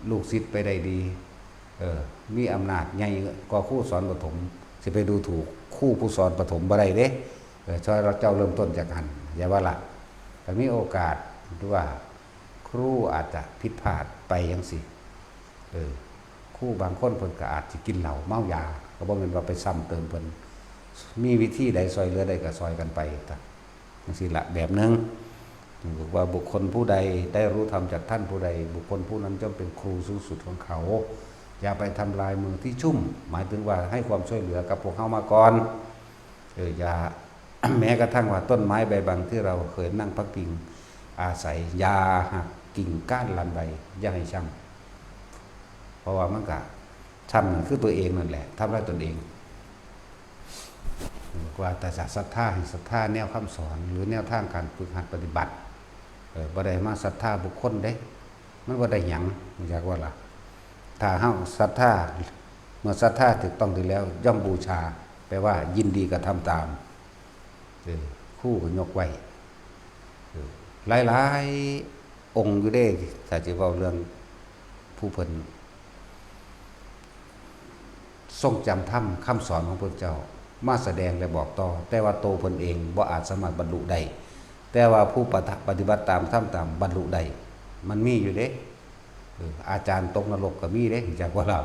ลูกศิษย์ไปได้ดี เออ มีอำนาจใหญ่กว่าครูสอนประถม สิไปดูถูกครูผู้สอนประถมบ่ได้เด้ เออ ช่วยเราเจ้าเริ่มต้นจากหั่น อย่าว่าละ แต่มีโอกาสที่ว่าครูอาจจะผิดพลาดไปจั่งซี้ เออ ครูบางคนเพิ่นก็อาจสิกินเหล้าเมายา ก็บ่แม่นว่าไปซ้ำเติมเพิ่น มีวิธีใดช่วยเหลือได้ก็ช่วยกันไป จั่งซี้ละแบบหนึ่ง บอกว่าบุคคลผู้ใดได้รู้ธรรมจากท่านผู้ใด บุคคลผู้นั้นย่อมเป็นครูสูงสุดของเขา อย่าไปทำลายมือที่ชุ่ม หมายถึงว่าให้ความช่วยเหลือกับพวกเฮามาก่อน เออ อย่า แม้กระทั่งว่าต้นไม้ใบบังที่เราเคยนั่งพักพิงอาศัย อย่าหักกิ่งก้านลำใบ อย่าให้ช้ำ เพราะว่ามันก็ช้ำนั่นคือตัวเองนั่นแหละ ทำร้ายตนเอง ว่าแต่จะศรัทธาให้ศรัทธาแนวคำสอน หรือแนวทางการฝึกหัดปฏิบัติ เออ บ่ได้มาศรัทธาบุคคลเด้ มันบ่ได้หยัง รู้จักว่าล่ะ ถ้าเฮาศรัทธา เมื่อศรัทธาถูกต้องดีแล้ว ย่อมบูชา แปลว่ายินดีกระทำตาม เออ ครูก็ยกไว้ เออ หลายๆ องค์อยู่เด้ ถ้าจะเว้าเรื่องผู้เพิ่น ทรงจำธรรมคำสอนของพระเจ้า มาแสดงและบอกต่อ แต่ว่าโตเพิ่นเองบ่อาจสามารถบรรลุได้ แต่ว่าผู้ปฏิปฏิบัติตามธรรมตามบรรลุได้ มันมีอยู่เด้ เออ อาจารย์ตกนรกก็มีเด้ รู้จักว่าล่ะ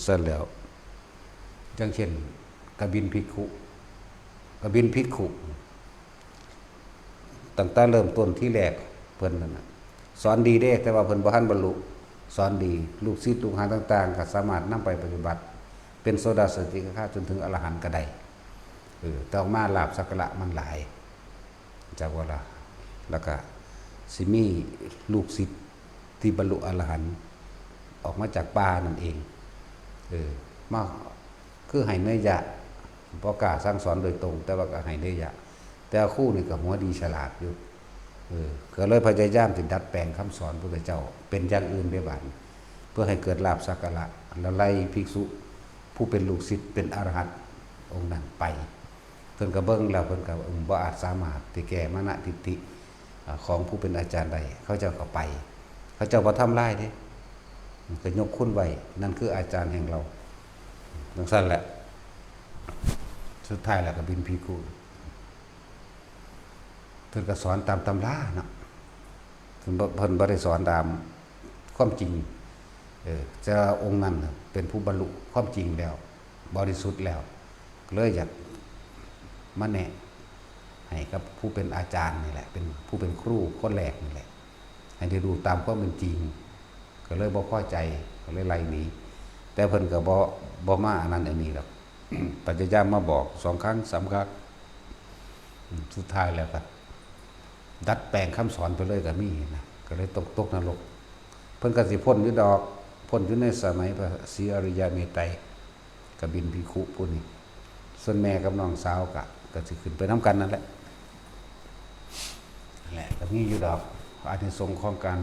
ซั่นแล้ว อย่างเช่น กบิลภิกขุ กบิลภิกขุ ตั้งแต่เริ่มต้นที่แรกเพิ่นนั่นน่ะ สอนดีเด้ แต่ว่าเพิ่นบ่ทันบรรลุ สอนดี ลูกศิษย์ลูกหาต่างๆ ก็สามารถนำไปปฏิบัติ เป็นโสดาปัตติคาจนถึงอรหันต์ก็ได้ เออ แต่ออกมาลาภสักการะมันหลาย จักว่าล่ะ แล้วก็สิมีลูกศิษย์ที่บรรลุอรหันต์ ออกมาจากป่านั่นเอง เออ มา คือให้เนยยะ บ่กล้าสั่งสอนโดยตรง แต่ว่าก็ให้เนยยะ แต่ครูนี่ก็หัวดีฉลาดอยู่ เออ ก็เลยพยายามสิดัดแปลงคำสอนพุทธเจ้า เป็นอย่างอื่นไปบัด เพื่อให้เกิดลาภสักการะ แล้วไล่ภิกษุผู้เป็นลูกศิษย์เป็นอรหันต์องค์นั้นไป เพิ่นก็เบิ่งแล้วเพิ่นก็ อืม บ่อาจสามารถที่แก้มานะทิฏฐิ อ่า ของผู้เป็นอาจารย์ได้ เขาเจ้าก็ไป เขาเจ้าบ่ทำลายเด้ ก็ยกคุณไว้ นั่นคืออาจารย์แห่งเรา จั่งซั่นแหละ สุดท้ายแล้วก็บิลภิกขุ เพิ่นก็สอนตามตำราเนาะ เพิ่นบ่ เพิ่นบ่ได้สอนตามความจริง เออ แต่ว่าองค์นั้นน่ะเป็นผู้บรรลุความจริงแล้ว บริสุทธิ์แล้ว เลยอยากมาแนะให้กับผู้เป็นอาจารย์นี่แหละ เป็นผู้เป็นครูคนแรกนี่แหละ ให้ได้รู้ตามความเป็นจริง ก็เลยบ่พอใจ ก็เลยไล่หนี แต่เพิ่นก็บ่ บ่มาอันนั้นอันนี้ดอก พยายามมาบอกสองครั้งสามครั้ง อืม สุดท้ายแล้วก็ดัดแปลงคำสอนไปเลยก็มีนะ ก็เลยตก ตกนรก เพิ่นก็สิพ้นอยู่ดอก พ้นอยู่ในสมัยพระศรีอริยเมตไตร กบิลภิกขุผู้นี้ ส่วนแม่กับน้องสาวก็ ก็สิขึ้นไปนำกันนั่นแหละ นั่นแหละ ก็มีอยู่ดอก อานิสงส์ของการ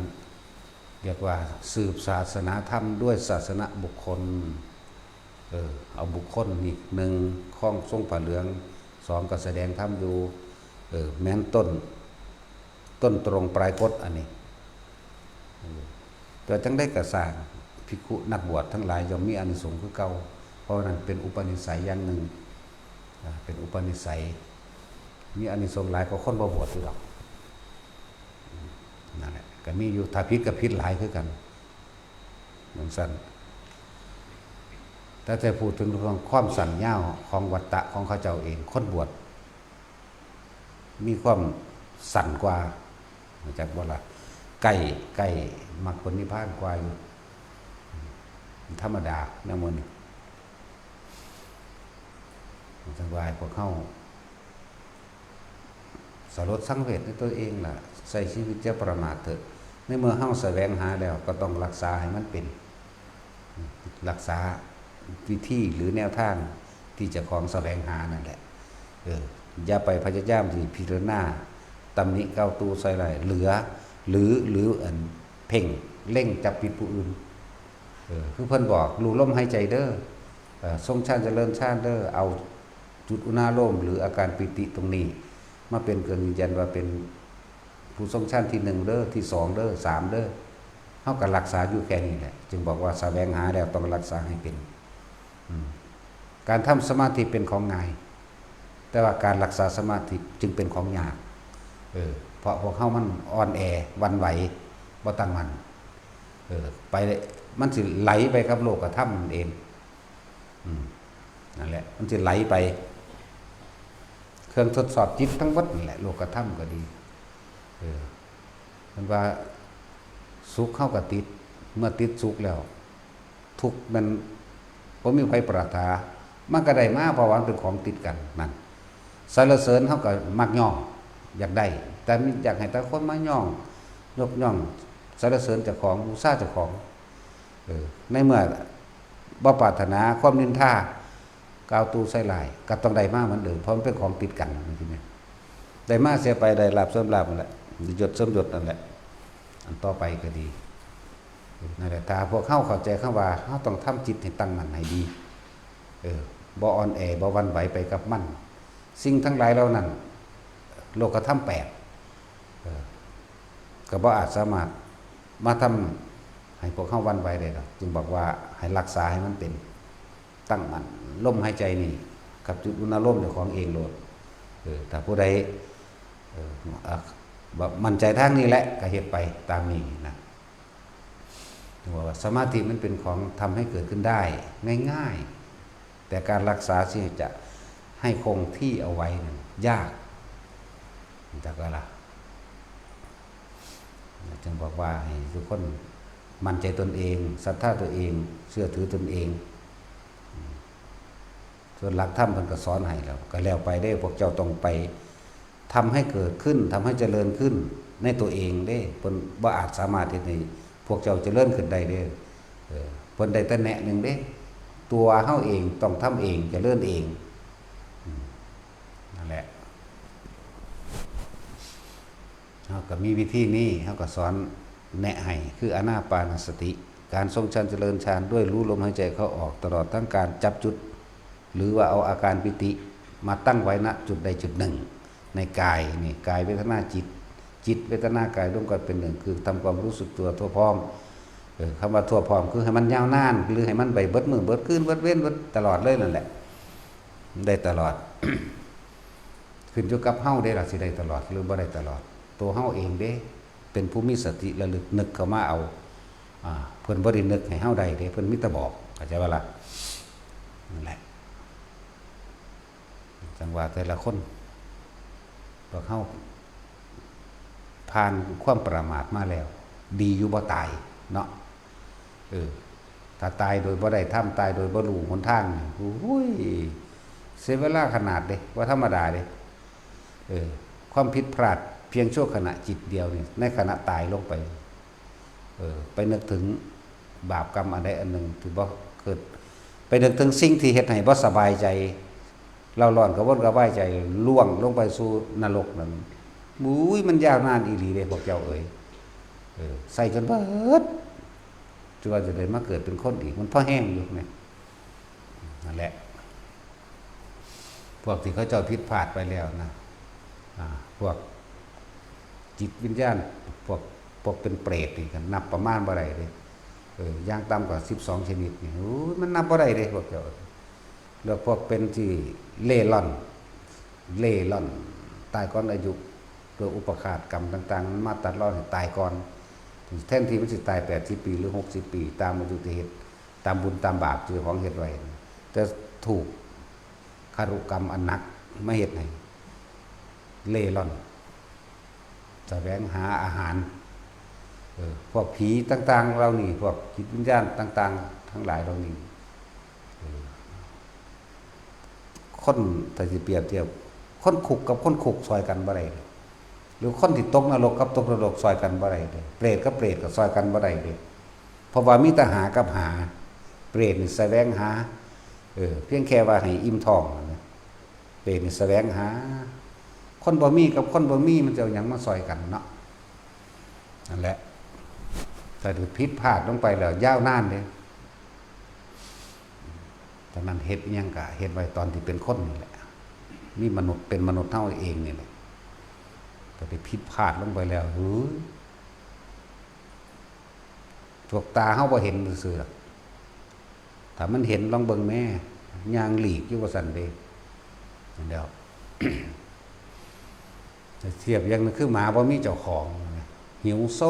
เรียกว่าสืบศาสนาธรรมด้วยศาสนบุคคล เออ เอาบุคคลนี่ หนึ่ง ครองทรงผ้าเหลือง สอง ก็แสดงธรรมอยู่ เออ แม่นต้น ต้นตรงปลายกฎอันนี้ เออ แต่จั่งใดก็ซ่าง ภิกขุนักบวชทั้งหลายย่อมมีอานิสงส์คือเก่า เพราะว่านั่นเป็นอุปนิสัยอย่างหนึ่ง อ่า เป็นอุปนิสัย มีอานิสงส์หลายกว่าคนบ่บวชอยู่ดอก อืม นั่นแหละ ก็มีอยู่ ถ้าผิดก็ผิดหลายคือกัน จั่งซั่น แต่จะพูดถึงเรื่องความสั้นยาวของวัตตะของเขาเจ้าเอง คนบวช มีความสั้นกว่า รู้จักบ่ล่ะ ใกล้ ใกล้มรรคผลนิพพานกว่าอยู่ ธรรมดา แนวหมู่นี้ จั่งว่าให้พวกเฮา สลดสังเวชในตัวเองล่ะ ใช้ชีวิตอย่าประมาทเถอะ ในเมื่อเฮาแสวงหาแล้วก็ต้องรักษาให้มันเป็น รักษาวิธีหรือแนวทางที่เจ้าของแสวงหานั่นแหละ เออ อย่าไปพยายามที่พิจารณาตำหนิกล่าวตู่ใส่ร้าย เหลือ หรือ หรืออันเพ่งเล็งจับผิดผู้อื่น เออ คือเพิ่นบอก รู้ลมหายใจเด้อ เอ่อ ทรงฌานเจริญฌานเด้อ เอาจุดอุณาโลม หรืออาการปีติตรงนี้ มาเป็นเครื่องยืนยันว่าเป็นผู้ทรงฌานที่หนึ่งเด้อ ที่สองเด้อ สามเด้อ เฮาก็รักษาอยู่แค่นี้แหละ จึงบอกว่าแสวงหาแล้วต้องรักษาให้เป็น อืม การทำสมาธิเป็นของง่าย แต่ว่าการรักษาสมาธิจึงเป็นของยาก เออ เพราะพวกเฮามันอ่อนแอ หวั่นไหว บ่ตั้งมั่น เออ ไปเลย มันสิไหลไปกับโลกธรรมนั่นเอง อืม นั่นแหละ มันสิไหลไป เครื่องทดสอบจิตทั้งหมดนั่นแหละ โลกธรรมก็ดี เออ มันว่าสุขเฮาก็ติด เมื่อติดสุขแล้ว ทุกข์มันบ่มีไผปรารถนา มันก็ได้มาเพราะว่ามันเป็นของติดกันนั่น สรรเสริญเฮาก็มักย่อง อยากได้ แต่มันอยากให้แต่คนมาย่อง ยกย่อง สรรเสริญเจ้าของ บูชาเจ้าของ เออ ในเมื่อบ่ปรารถนาความนินทา กล่าวตู่ใส่ร้าย ก็ต้องได้มาเหมือนเดิม เพราะมันเป็นของติดกัน ได้มาเสียไป ได้ลาภเสริมลาภนั่นแหละ ได้ยศเสริมยศนั่นแหละ อันต่อไปก็ดี นั่นแหละ ถ้าพวกเฮาเข้าใจคำว่า เฮาต้องทำจิตให้ตั้งมั่นให้ดี เออ บ่อ่อนแอ บ่หวั่นไหวไปกับมัน สิ่งทั้งหลายเหล่านั้น โลกธรรมแปด เออ ก็บ่อาจสามารถมาทำให้พวกเฮาหวั่นไหวได้ดอก จึงบอกว่าให้รักษาให้มันเป็นตั้งมั่น ลมหายใจนี่ กับจุดอุณาโลมเจ้าของเองโลด เออ ถ้าผู้ใด เออ อ่ะ แบบมั่นใจทางนี้แหละ ก็เฮ็ดไปตามนี้นะ ถึงว่าสมาธิมันเป็นของทำให้เกิดขึ้นได้ง่ายๆ แต่การรักษาที่จะให้คงที่เอาไว้นั้นยาก แต่ก็ละ จึงบอกว่าให้ทุกคนมั่นใจตนเอง ศรัทธาตัวเอง เชื่อถือตนเอง ส่วนหลักธรรมเพิ่นก็สอนให้แล้ว ก็แล้วไปเด้ พวกเจ้าต้องไปทำให้เกิดขึ้น ทำให้เจริญขึ้นในตัวเองเด้ เพิ่นบ่อาจสามารถเฮ็ดให้พวกเจ้าเจริญขึ้นได้เด้ เออ เพิ่นได้แต่แนะหนึ่งเด้ ตัวเฮาเองต้องทำเอง เจริญเอง อืม นั่นแหละ เฮาก็มีวิธีนี้ เฮาก็สอนแนะให้ คืออานาปานสติ การทรงฌานเจริญฌานด้วยรู้ลมหายใจเข้าออก ตลอดทั้งการจับจุด หรือว่าเอาอาการปีติมาตั้งไว้ณจุดใดจุดหนึ่ง ในกายนี่ กายเวทนาจิต จิตเวทนากายรวมกันเป็นหนึ่ง คือทำความรู้สึกตัวทั่วพร้อม เออ คำว่าทั่วพร้อม คือให้มันยาวนาน หรือให้มันไปเบิดมื้อเบิดคืนเบิดเว็นเบิดตลอดเลยนั่นแหละ ได้ตลอด ขึ้นอยู่กับเฮาเด้ล่ะ สิได้ตลอดหรือบ่ได้ตลอด ตัวเฮาเองเด้ เป็นผู้มีสติระลึกนึกเข้ามาเอา อ่า เพิ่นบ่ได้นึกให้เฮาได้เด้ เพิ่นมีแต่บอก เข้าใจบ่ล่ะ นั่นแหละ จังว่าแต่ละคน พวกเฮาผ่านความประมาทมาแล้ว ดีอยู่บ่ตายเนาะ เออ ถ้าตายโดยบ่ได้ทำ ตายโดยบ่รู้หนทางนี่ โอ้ย เสียเวลาขนาดเด้ บ่ธรรมดาเด้ เออ ความผิดพลาดเพียงชั่วขณะจิตเดียวนี่ ในขณะตายลงไป เออ ไปนึกถึงบาปกรรมอันใดอันหนึ่งที่บ่เกิด ไปนึกถึงสิ่งที่เฮ็ดให้บ่สบายใจ เฮาร้อนกระวนกระวายใจ ล่วงลงไปสู่นรกนั่น บุ้ย มันยาวนานอีหลีเด้พวกเจ้าเอ๋ย เออ ใส่จนเบิด จนว่าจะได้มาเกิดเป็นคนอีก มันพอแฮงอยู่แหม นั่นแหละ พวกที่เขาเจ้าผิดพลาดไปแล้วนะ อ่า พวกจิตวิญญาณ พวก พวกเป็นเปรตนี่ก็นับประมาณบ่ได้เด้ เออ อย่างต่ำกว่าสิบสองชนิดนี่ โอ้ย มันนับบ่ได้เด้พวกเจ้า แล้วพวกเป็นที่เล่ร่อน เล่ร่อน ตายก่อนอายุ โดยอุปาทานกรรมต่างๆ มันมาตัดรอนให้ตายก่อน แทนที่มันสิตายแปดสิบปีหรือหกสิบปี ตามอายุที่เฮ็ด ตามบุญตามบาปที่เจ้าของเฮ็ดไว้ แต่ถูกคารุกรรมอันหนักมาเฮ็ดให้เล่ร่อน แสวงหาอาหาร เออ พวกผีต่างๆ เหล่านี้ พวกจิตวิญญาณต่างๆ ทั้งหลายเหล่านี้ เออ คน ถ้าสิเปรียบเทียบ คนคุกกับคนคุกซอยกันบ่ได้เด้ หรือคนที่ตกนรกกับตกนรกซอยกันบ่ได้เด้ เปรตกับเปรตก็ซอยกันบ่ได้เด้ เพราะว่ามีแต่หากับหา เปรตนี่แสวงหา เออ เพียงแค่ว่าให้อิ่มท้องนะ เปรตนี่แสวงหา คนบ่มีกับคนบ่มีมันจะเอาหยังมาซอยกันเนาะ นั่นแหละ ถ้าถือผิดพลาดลงไปแล้วยาวนานเด้ ฉะนั้นเฮ็ดอิหยังก็เฮ็ดไว้ตอนที่เป็นคนนี่แหละ มีมนุษย์ เป็นมนุษย์เฮาเองนี่แหละ แต่ไปผิดพลาดลงไปแล้ว หือ พวกตาเฮาบ่เห็นซื่อๆดอก ถ้ามันเห็นลองเบิ่งแหม ย่างหลีกอยู่ว่าซั่นเด้ นั่นแหล้ว เทียบอย่างหนึ่งคือหมาบ่มีเจ้าของ หิวโซ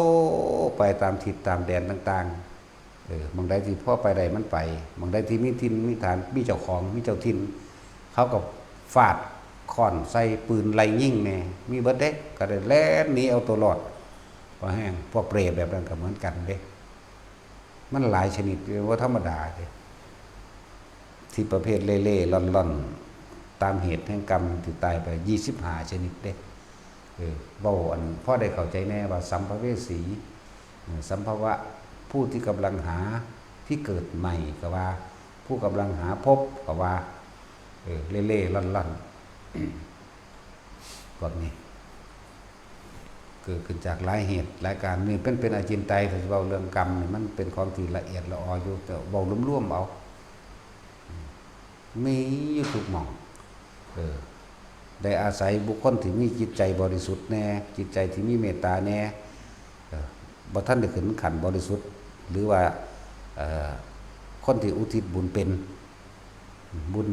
ไปตามทิศตามแดนต่างๆ เออ หม่องใดที่พอไปได้มันไป หม่องใดที่มีถิ่นมีฐาน มีเจ้าของ มีเจ้าถิ่น เขาก็ฟาดค้อนใส่ ปืนไล่ยิงแหน่ มีเบิดเด้ ก็ได้แล่นหนีเอาตัวรอด พอแฮง พวกเปรตแบบนั้นก็เหมือนกันเด้ มันหลายชนิด บ่ธรรมดาเด้ ที่ประเภทเล่ๆ ล่อนๆ ตามเหตุแห่งกรรมที่ตายไป ยี่สิบห้า ชนิดเด้ เออ เว้าอันพอได้เข้าใจแน่ว่าสัมภเวสี เออ สัมภวะ ผู้ที่กำลังหาที่เกิดใหม่ก็ว่า ผู้กำลังหาภพก็ว่า เออ เล่ๆ ล่อนๆ พวกนี้ เกิดขึ้นจากหลายเหตุหลายการ นี่เป็น เป็นอจินไตย ถ้าสิเว้าเรื่องกรรมนี่ มันเป็นของที่ละเอียดละอออยู่ แต่เว้ารวมๆ เอา มีอยู่ทุกหม่อง เออ ได้อาศัยบุคคลที่มีจิตใจบริสุทธิ์แน่ จิตใจที่มีเมตตาแน่ เออ บ่ทันได้ขึ้นขั้นบริสุทธิ์ หรือว่า เอ่อ คนที่อุทิศบุญเป็น บุญ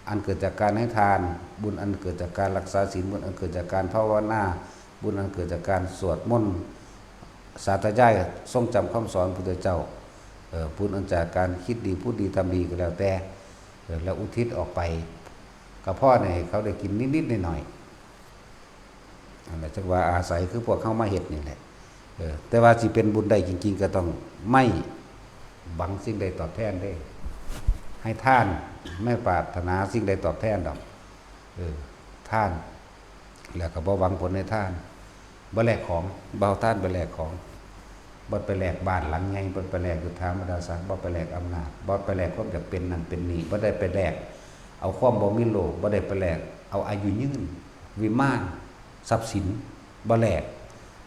อันเกิดจากการให้ทาน บุญอันเกิดจากการรักษาศีล บุญอันเกิดจากการภาวนา บุญอันเกิดจากการสวดมนต์ สาธยายทรงจำคำสอนพุทธเจ้า เอ่อ บุญอันจากการคิดดีพูดดีทำดีก็แล้วแต่ เออ แล้วอุทิศออกไป ก็พอให้เขาได้กินนิดๆ หน่อยๆ นั่นแหละ จักว่าอาศัยคือพวกเฮามาเฮ็ดนี่แหละ เออ แต่ว่าสิเป็นบุญได้จริงๆ ก็ต้องไม่หวังสิ่งใดตอบแทนเด้ ให้ทาน ไม่ปรารถนาสิ่งใดตอบแทนดอก เออ ทาน แล้วก็บ่หวังผลในทาน บ่แลกของ บ่เอาทานไปแลกของ บ่ไปแลกบ้านหลังใหญ่ บ่ไปแลกยศถาบรรดาศักดิ์ บ่ไปแลกอำนาจ บ่ไปแลกความอยากเป็นนั่นเป็นนี่ บ่ได้ไปแลกเอาความบ่มีโลภ บ่ได้ไปแลกเอาอายุยืน วิมาน ทรัพย์สิน บ่แลก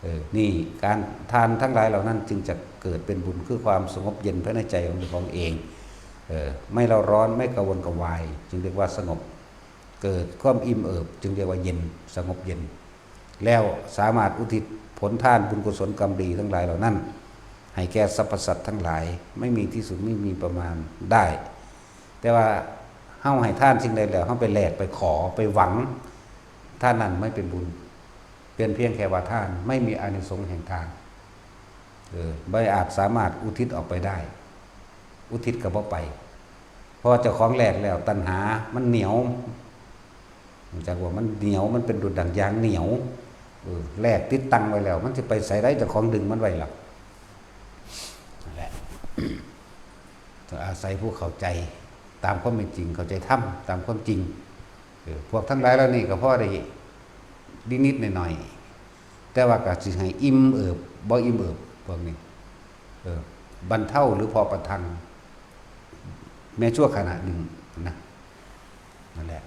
เออ นี่การทานทั้งหลายเหล่านั้นจึงจะเกิดเป็นบุญ คือความสงบเย็นภายในใจของเจ้าของเอง เออ ไม่เร่าร้อน ไม่กระวนกระวาย จึงเรียกว่าสงบ เกิดความอิ่มเอิบ จึงเรียกว่าเย็น สงบเย็น แล้วสามารถอุทิศผลทานบุญกุศลกรรมดีทั้งหลายเหล่านั้น ให้แก่สรรพสัตว์ทั้งหลาย ไม่มีที่สุด ไม่มีประมาณได้ แต่ว่าเฮาให้ทานสิ่งใดแล้ว เฮาไปแลก ไปขอ ไปหวัง ทานนั้นไม่เป็นบุญ เป็นเพียงแค่ว่าทาน ไม่มีอานิสงส์แห่งทาน เออ บ่อาจสามารถอุทิศออกไปได้ อุทิศก็บ่ไป เพราะว่าเจ้าของแลกแล้ว ตัณหามันเหนียว รู้จักว่ามันเหนียว มันเป็นดุจดั่งยางเหนียว เออ แลกติดตังไว้แล้ว มันสิไปไสได้ เจ้าของดึงมันไว้ล่ะ นั่นแหละ ต้องอาศัยผู้เข้าใจตามความเป็นจริง เข้าใจธรรมตามความจริง เออ พวกทั้งหลายเหล่านี้ก็พอได้นิดๆ หน่อยๆ แต่ว่าก็สิให้อิ่มเอิบ บ่อิ่มเอิบ พวกนี้ เออ บรรเทาหรือพอประทัง แม้ชั่วขณะหนึ่งนะ นั่นแหละ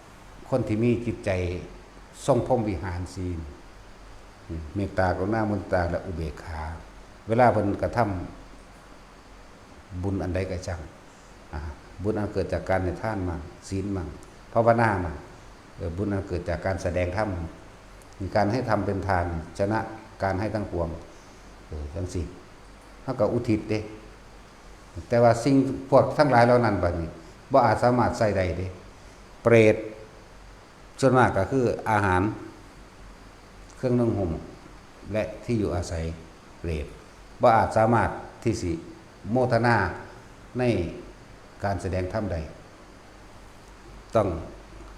คนที่มีจิตใจทรงพรหมวิหารสี่ อืม เมตตา กรุณา มุทิตา และอุเบกขา เวลาเพิ่นกระทำบุญอันใดก็ช่าง อ่า บุญอันเกิดจากการให้ทานมั่ง ศีลมั่ง ภาวนามั่ง เออ บุญอันเกิดจากการแสดงธรรม มีการให้ธรรมเป็นทาน ชนะการให้ทั้งปวง เออ จั่งซี้ เฮาก็อุทิศเด้ แต่ว่าสิ่งพวกทั้งหลายเหล่านั้นบัดนี้ บ่อาจสามารถใช้ได้เด้ เปรต ส่วนมากก็คืออาหาร เครื่องนุ่งห่ม และที่อยู่อาศัย เปรต บ่อาจสามารถที่สิโมทนาในการแสดงธรรมได้ ต้อง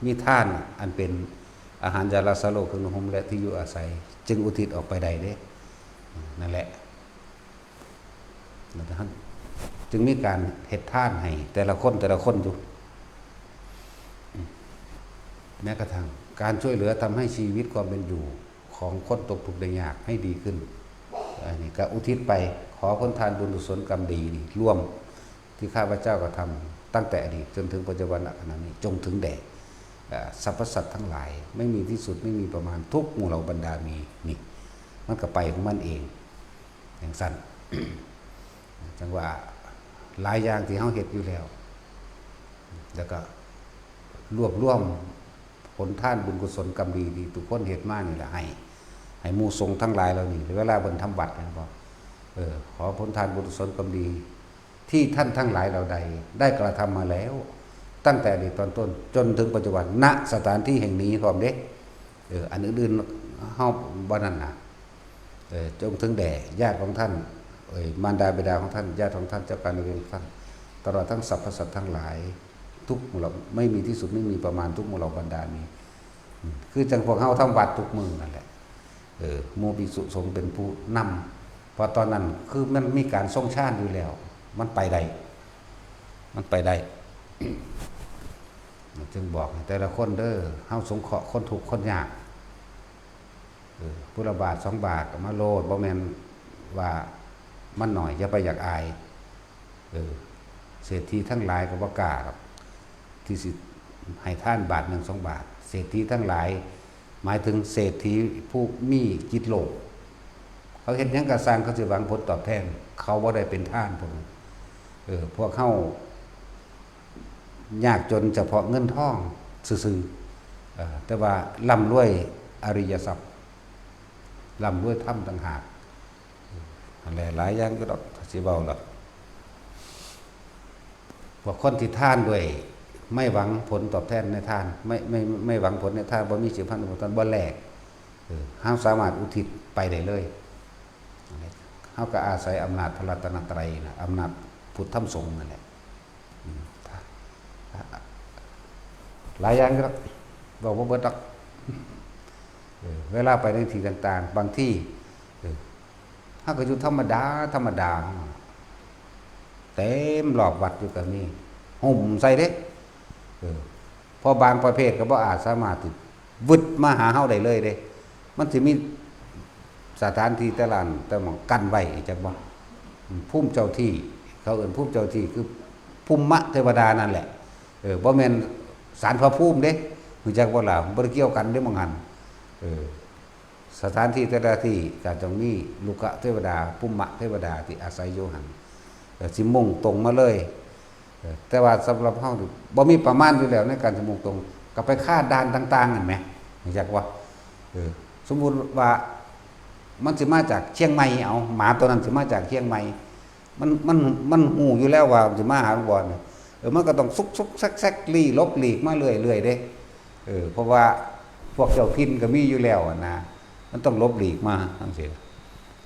มีทานอันเป็นอาหาร ยารักษาโรค เครื่องนุ่งห่ม และที่อยู่อาศัย จึงอุทิศออกไปได้เด้ นั่นแหละ นั่นแหละ จึงมีการเฮ็ดทานให้แต่ละคน แต่ละคนอยู่ แม้กระทั่งการช่วยเหลือทำให้ชีวิตความเป็นอยู่ของคนตกทุกข์ได้ยากให้ดีขึ้น อันนี้ก็อุทิศไป ขอผลทานบุญกุศลกรรมดีนี่ ร่วมที่ข้าพเจ้ากระทำตั้งแต่อดีตจนถึงปัจจุบันขณะนี้ จงถึงแด่ เอ่อ สรรพสัตว์ทั้งหลาย ไม่มีที่สุด ไม่มีประมาณ ทุกหมู่เหล่าบรรดามี นี่ มันก็ไปของมันเอง จั่งซั้น จั่งว่าหลายอย่างที่เฮาเฮ็ดอยู่แล้ว แล้วก็รวบรวมผลทานบุญกุศลกรรมดีที่ทุกคนเฮ็ดมานี่แหละ ให้ ให้หมู่สงฆ์ทั้งหลายเหล่านี้ เวลาเพิ่นทำวัดแม่นบ่ เออ ขอผลทานบุญกุศลกรรมดี ที่ท่านทั้งหลายเหล่าใดได้กระทำมาแล้ว ตั้งแต่อดีตตอนต้นจนถึงปัจจุบัน ณ สถานที่แห่งนี้พร้อมเด้ เออ อันอื่นๆ เฮาบ่นั่นนะ เออ จงถึงแด่ญาติของท่าน เอ่ย มารดาบิดาของท่าน ญาติของท่าน เจ้ากรรมนายเวรของท่าน ตลอดทั้งสรรพสัตว์ทั้งหลาย ทุกหมู่เหล่า ไม่มีที่สุด ไม่มีประมาณ ทุกหมู่เหล่าบรรดามี อืม คือจั่งพวกเฮาทำวัดทุกมื้อนั่นแหละ เออ หมู่ภิกษุสงฆ์เป็นผู้นำ เพราะตอนนั้นคือมันมีการทรงฌานอยู่แล้ว มันไปได้ มันไปได้ จึงบอกให้แต่ละคนเด้อ เฮาสงเคราะห์คนทุกข์คนยาก เออ ผู้ละบาทสองบาทก็มาโลด บ่แม่นว่ามันหน่อย อย่าไปอยากอาย เออ เศรษฐีทั้งหลายก็บ่กล้าหรอก ที่สิให้ทานบาทหนึ่งสองบาท เศรษฐีทั้งหลาย หมายถึงเศรษฐีผู้มีจิตโลภ เขาเฮ็ดหยังก็ซ่าง เขาสิหวังผลตอบแทน เขาบ่ได้เป็นทานพวกนั้น เออ พวกเฮายากจนเฉพาะเงินทองซื่อๆ เออ แต่ว่าร่ำรวยอริยทรัพย์ ร่ำรวยธรรมต่างหาก นั่นแหละ หลายอย่างอยู่ดอก ถ้าสิเว้าล่ะ พวกคนที่ทานด้วย ไม่หวังผลตอบแทนในทาน ไม่ ไม่ ไม่หวังผลในทาน บ่มีจิตพันธ์ผลตอน บ่แลก เออ เฮาสามารถอุทิศไปได้เลย เฮาก็อาศัยอำนาจพระรัตนตรัยนะ อำนาจพุทธธรรมสงฆ์นั่นแหละ อืม หลายอย่างอยู่ดอก เว้าบ่เบิดดอก เออ เวลาไปในที่ต่างๆ บางที่ เออ เฮาก็อยู่ธรรมดา ธรรมดา เต็มรอบวัดอยู่ก็มี หุ้มใส่เด้ เออ เพราะบางประเภทก็บ่อาจสามารถที่วึดมาหาเฮาได้เลยเด้ มันสิมีสถานที่แต่ละอันแต่หม่องกั้นไว้จักบ่ ภูมิเจ้าที่ เขาเอิ้นภูมิเจ้าที่คือภูมิมะเทวดานั่นแหละ เออ บ่แม่นศาลพระภูมิเด้ รู้จักบ่ล่ะ บ่ได้เกี่ยวกันเด้หม่องหั้น เออ สถานที่แต่ละที่ก็ต้องมีลุกะเทวดา ภูมิมะเทวดาที่อาศัยอยู่หั้น เออ สิมุ่งตรงมาเลย เออ แต่ว่าสำหรับเฮานี่บ่มีประมาณอยู่แล้วในการสิมุ่งตรง ก็ไปคาดด่านต่างๆ นั่นแหม รู้จักบ่ เออ สมมุติว่ามันสิมาจากเชียงใหม่ เอา หมาตัวนั้นสิมาจากเชียงใหม่ มัน มัน มันฮู้อยู่แล้วว่ามันสิมาหาหลวงพ่อนี่ เออ มันก็ต้องซุกๆ แซกๆ ลี้หลบหลีกมาเรื่อยๆ เด้ เออ เพราะว่าพวกเจ้าถิ่นก็มีอยู่แล้วอะนะ มันต้องหลบหลีกมาจั่งซี้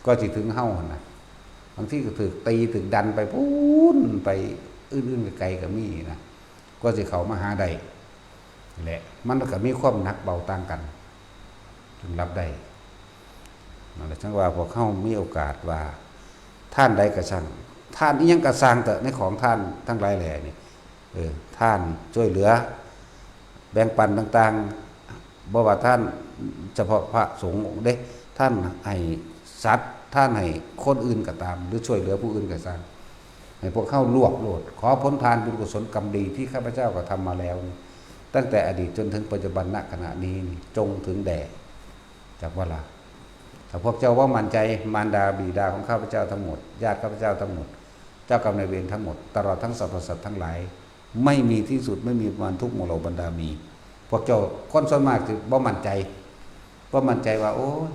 ก็สิถึงเฮาหั่นนะ บางทีก็ถูกตีถูกดันไปพู้น ไปอื่นๆ ไกลๆ ก็มีนะ ก็สิเข้ามาหาได้แหละ มันก็มีความหนักเบาต่างกัน จึงรับได้ นั่นแหละ จั่งว่าพวกเฮามีโอกาสว่า ทานใดก็ซ่าง ทานอิหยังก็ซ่างเถาะ ในของทานทั้งหลายแหล่นี่ เออ ทานช่วยเหลือ แบ่งปันต่างๆ บ่ว่าทานเฉพาะพระสงฆ์เด้ ทานให้สัตว์ ทานให้คนอื่นก็ตาม หรือช่วยเหลือผู้อื่นก็ซ่าง ให้พวกเฮาลวกโลด ขอผลทานบุญกุศลกรรมดีที่ข้าพเจ้ากระทำมาแล้ว ตั้งแต่อดีตจนถึงปัจจุบัน ณ ขณะนี้นี่ จงถึงแด่ จักบ่ล่ะ ถ้าพวกเจ้าบ่มั่นใจ มารดาบิดาของข้าพเจ้าทั้งหมด ญาติข้าพเจ้าทั้งหมด เจ้ากรรมนายเวรทั้งหมด ตลอดทั้งสรรพสัตว์ทั้งหลาย ไม่มีที่สุด ไม่มีประมาณ ทุกข์หมู่เหล่าบรรดามี พวกเจ้าคนส่วนมากสิบ่มั่นใจ บ่มั่นใจว่า โอ้ย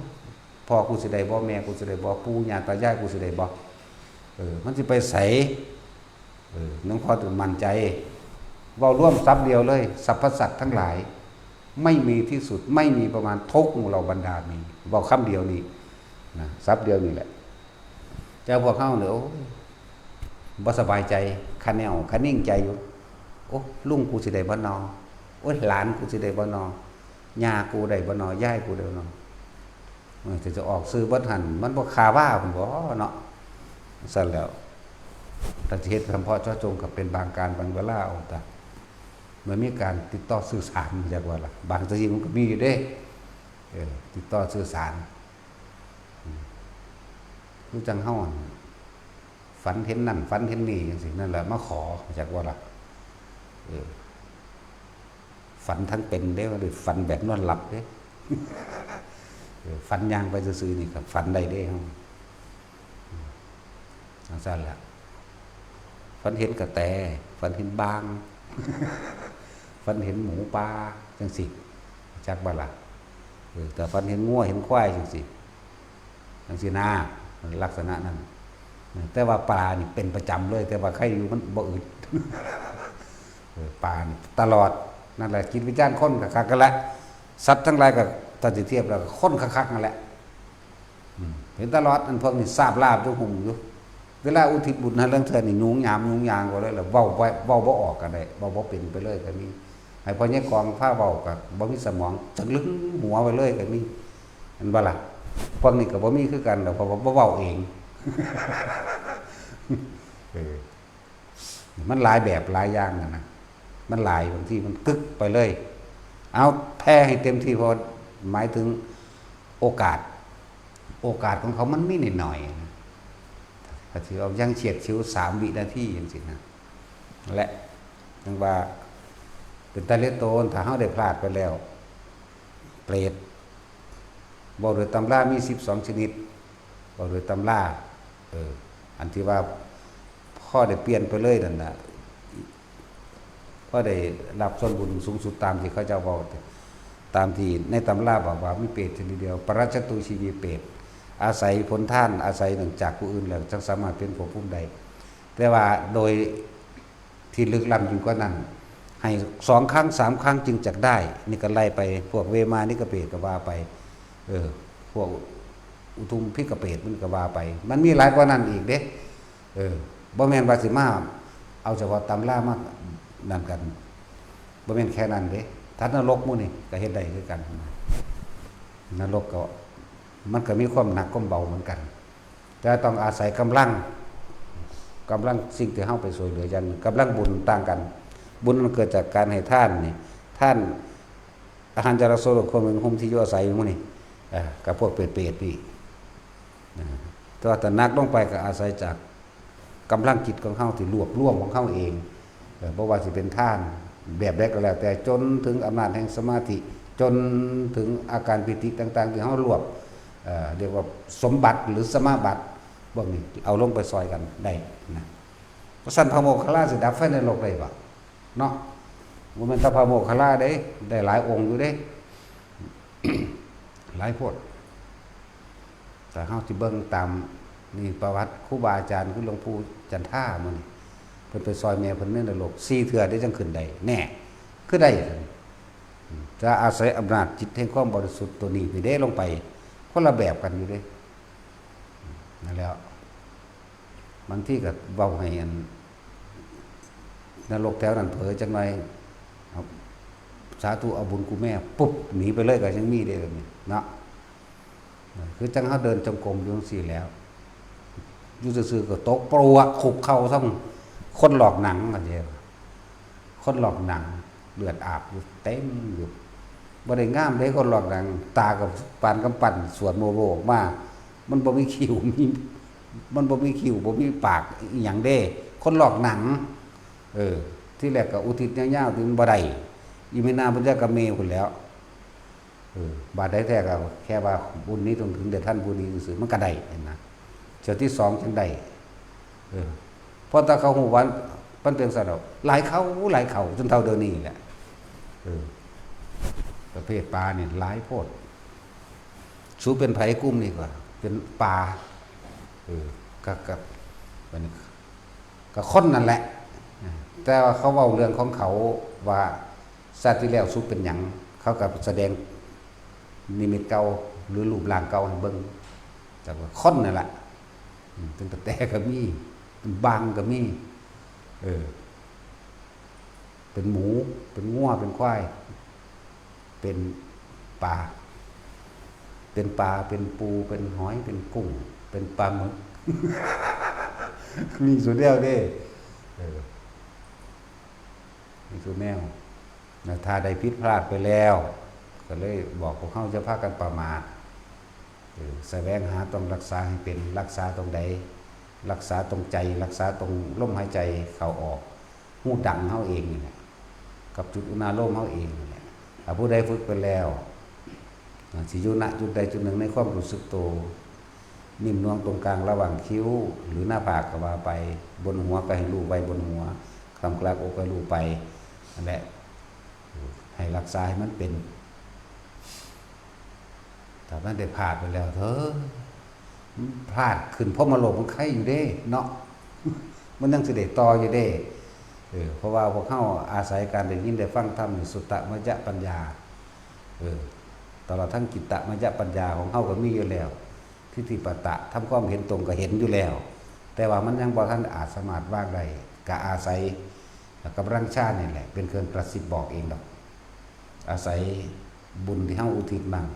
พ่อกูสิได้บ่ แม่กูสิได้บ่ ปู่ย่าตายายกูสิได้บ่ เออ มันสิไปไส เออ หลวงพ่อต้องมั่นใจ เว้ารวมศัพท์เดียวเลย สรรพสัตว์ทั้งหลาย ไม่มีที่สุด ไม่มีประมาณ ทุกข์หมู่เหล่าบรรดามี เว้าคำเดียวนี่นะ ศัพท์เดียวนี่แหละ แต่พวกเฮาเนี่ย โอ้ย บ่สบายใจ คะแนวคะนิ่งใจอยู่ โอ้ ลุงกูสิได้บ่นอ โอ้ย หลานกูสิได้บ่นอ ย่ากูได้บ่นอ ยายกูได้บ่นอ เออ ถ้าจะออกชื่อเบิดหั่น มันบ่คาว่าพุ่นบ่เนาะ ซั่นแล้ว ถ้าสิเฮ็ดเฉพาะเจาะจงก็เป็นบางการบางเวลาเอา แต่มันมีการติดต่อสื่อสาร จักว่าล่ะ บางทีมันก็มีอยู่เด้ เออ ติดต่อสื่อสาร อืม คือจั่งเฮาหั่น ฝันเห็นนั่น ฝันเห็นนี่จั่งซี้ นั่นแหละมาขอ จักว่าล่ะ เออ ฝันทั้งเป็นเด้ บ่ได้ฝันแบบนอนหลับเด้ เออ ฝันย่างไปซื่อๆ นี่ก็ฝันได้เด้ เฮา จั่งซั่นล่ะ ฝันเห็นกระแต ฝันเห็นบาง ฝันเห็นหมูป่า จั่งซี้ จักบ่ล่ะ เออ แต่ฝันเห็นงัวเห็นควายจั่งซี้ จั่งซี้นะ ลักษณะนั้น แต่ว่าปลานี่เป็นประจำเลย แต่ว่าใครอยู่มันบ่อึด เออ ปลานี่ตลอด นั่นแหละ จิตวิญญาณคนก็คักกันแหละ สัตว์ทั้งหลายก็ ถ้าสิเทียบแล้วก็คนคักๆ นั่นแหละ อืม เห็นตลอด อันพวกนี้ซาบลาบอยู่ หุ้มอยู่ เวลาอุทิศบุญให้ลางเทื่อนี่ ยุงยามยุงยางก็เลยล่ะ เว้าบ่ เว้าบ่ออกก็ได้ เว้าบ่เป็นไปเลยก็มี ให้พ่อใหญ่กองพาเว้าก็บ่มีสมอง จักลึงหัวไปเลยก็มี เห็นบ่ล่ะ พวกนี้ก็บ่มีคือกันดอก เพราะว่าบ่เว้าเอง เออ มันหลายแบบหลายอย่างนะนะ มันหลาย บางทีมันกึกไปเลย เอาแผ่ให้เต็มที่ เพราะหมายถึงโอกาส โอกาสของเขามันมีนิดหน่อยนะ ถ้าที่เอายังเฉียดฉิวสามวินาทีอย่างสินะ และยังว่าเป็นตาเลโตน ถ้าเขาได้พลาดไปแล้ว เปรตบอกโดยตำรามีสิบสองชนิด บอกโดยตำรา เออ อันที่ว่าพ่อได้เปลี่ยนไปเลยนั่นนะ ก็ได้รับส่วนบุญสูงสุดตามที่เขาเจ้าบอก ตามที่ในตำราบอกว่ามีเปรตชนิดเดียว ปรัจจตุชีวีเปรต อาศัยผลทาน อาศัยเนื่องจากผู้อื่นแล้วจังสามารถเป็นภพภูมิได้ แต่ว่าโดยที่ลึกล้ำยิ่งกว่านั้น ให้สองครั้งสามครั้งจึงจักได้ นี่ก็ไล่ไป พวกเวมานิกเปรตก็ว่าไป เออ พวกอุทุมพิกเปรตมันก็ว่าไป มันมีหลายกว่านั้นอีกเด้ เออ บ่แม่นว่าสิมาเอาเฉพาะตำรามานั่นกัน บ่แม่นแค่นั้นเด้ ทัดนรกหมู่นี่ก็เฮ็ดได้คือกัน นรกก็ มันก็มีความหนักความเบาเหมือนกัน แต่ต้องอาศัยกำลัง กำลังสิ่งที่เฮาไปช่วยเหลืออย่างหนึ่ง กำลังบุญต่างกัน บุญมันเกิดจากการให้ทานนี่ ทานอาหารจาระโสโครคมเป็นโฮมที่อยู่อาศัยหมู่นี่ เอ่อ กับพวกเปรตๆนี่ นะ แต่ว่าถ้าหนักลงไปก็อาศัยจากกำลังจิตของเฮาที่รวบรวมของเฮาเอง เอ่อ บ่ว่าสิเป็นทานแบบใดก็แล้วแต่ จนถึงอำนาจแห่งสมาธิ จนถึงอาการปีติต่างๆที่เฮารวบ เอ่อ เรียกว่าสมบัติหรือสมาบัติ พวกนี้เอาลงไปซอยกันได้นะ เพราะฉะนั้นพระโมคคัลลาสิดับไฟในโลกได้บ่ เนาะ บ่แม่นแต่พระโมคคัลลาเด้ ได้หลายองค์อยู่เด้ หลายโพด แต่เฮาสิเบิ่งตามนี่ประวัติครูบาอาจารย์คือหลวงปู่จันทามื้อนี้ เพิ่นไปซอยแม่เพิ่นในนรกสี่เทื่อได้จังขึ้นได้ แน่ คือได้ จะอาศัยอำนาจจิตแห่งความบริสุทธิ์ตัวนี้นี่เด้ลงไป คนละแบบกันอยู่เด้ นั่นแหล้ว บางทีก็เว้าให้อันนรกแถวนั้นเผลอจักหน่อย เอา สาธุ เอาบุญกูแม่ ปุ๊บ หนีไปเลยก็ยังมีเด้แบบนี้เนาะ คือจังเฮาเดินจงกรมอยู่จังซี่แหล้ว อยู่ซื่อๆก็ตกปลวกคุบเข่าซ้ำ คนหลอกหนังกันเด้ คนหลอกหนัง เลือดอาบอยู่เต็มอยู่ บ่ได้งามเด้คนหลอกหนัง ตากับปานกำปั้นสวนโมโมออกมา มันบ่มีคิ้ว มี มันบ่มีคิ้ว บ่มีปากอิหยังเด้ คนหลอกหนัง เออ ที่แรกก็อุทิศยาวๆ ที่มันบ่ได้ อีเมนาบุญญากะเมพุ้นแหล้ว เออ บาดใดแท้ก็แค่ว่าบุญนี้ต้องถึงแด่ท่านผู้นี้ซื่อๆ มันก็ได้หั้นนะ เทื่อที่สองจังได้ เออ เพราะถ้าเขาฮู้ว่ามันเป็นสัตว์หลายเขา หลายเขา จนเท่าเดี๋ยวนี้แหละ เออ ประเภทปลานี่หลายโพด สูเป็นไผกลุ่มนี่ก็เป็นปลา เออ ก็ ก็ บัดนี้ ก็คนนั่นแหละ แต่ว่าเขาเว้าเรื่องของเขาว่าชาติที่แล้วสูเป็นหยัง เขาก็แสดงนิมิตเก่าหรือรูปร่างเก่าให้เบิ่ง แต่ว่าคนนั่นแหละ อืม เป็นตะแตก็มี เป็นบางก็มี เออ เป็นหมู เป็นงัว เป็นควาย เป็นปลา เป็นปลา เป็นปู เป็นหอย เป็นกุ้ง เป็นปลาหมึก มีสุดแนวเด้ เออ มีสุดแนว นะ ถ้าได้ผิดพลาดไปแล้ว ก็เลยบอกพวกเฮาจะพากันประมาท เออ แสวงหาต้องรักษาให้เป็น รักษาตรงใด รักษาตรงใจ รักษาตรงลมหายใจเข้าออก ฮู้ดังเฮาเองนี่แหละ กับจุดอุณาโลมเฮาเองนี่แหละ ถ้าผู้ใดฝึกไปแล้ว อ่า สิอยู่ ณ จุดใดจุดหนึ่งในความรู้สึกโต นิ่มนวลตรงกลางระหว่างคิ้ว หรือหน้าผากก็ว่าไป บนหัวก็ให้รู้ไว้บนหัว คำกลางอกก็ให้รู้ไป นั่นแหละ ให้รักษาให้มันเป็น ถ้ามันได้พลาดไปแล้ว เถอะ พลาดขึ้นพรหมโลกมันไคอยู่เด้ เนาะ มันยังสิได้ต่ออยู่เด้ เออ เพราะว่าพวกเฮาอาศัยการได้ยินได้ฟังธรรมนี่ สุตตมยปัญญา เออ ตลอดทั้งจิตตมยปัญญาของเฮาก็มีอยู่แล้ว ทิฏฐิปตะ ทำความเห็นตรงก็เห็นอยู่แล้ว แต่ว่ามันยังบ่ทันอาจสามารถวางได้ ก็อาศัยกำลังฌานนี่แหละ เป็นเครื่องกระซิบบอกเองดอก อาศัยบุญที่เฮาอุทิศมั่ง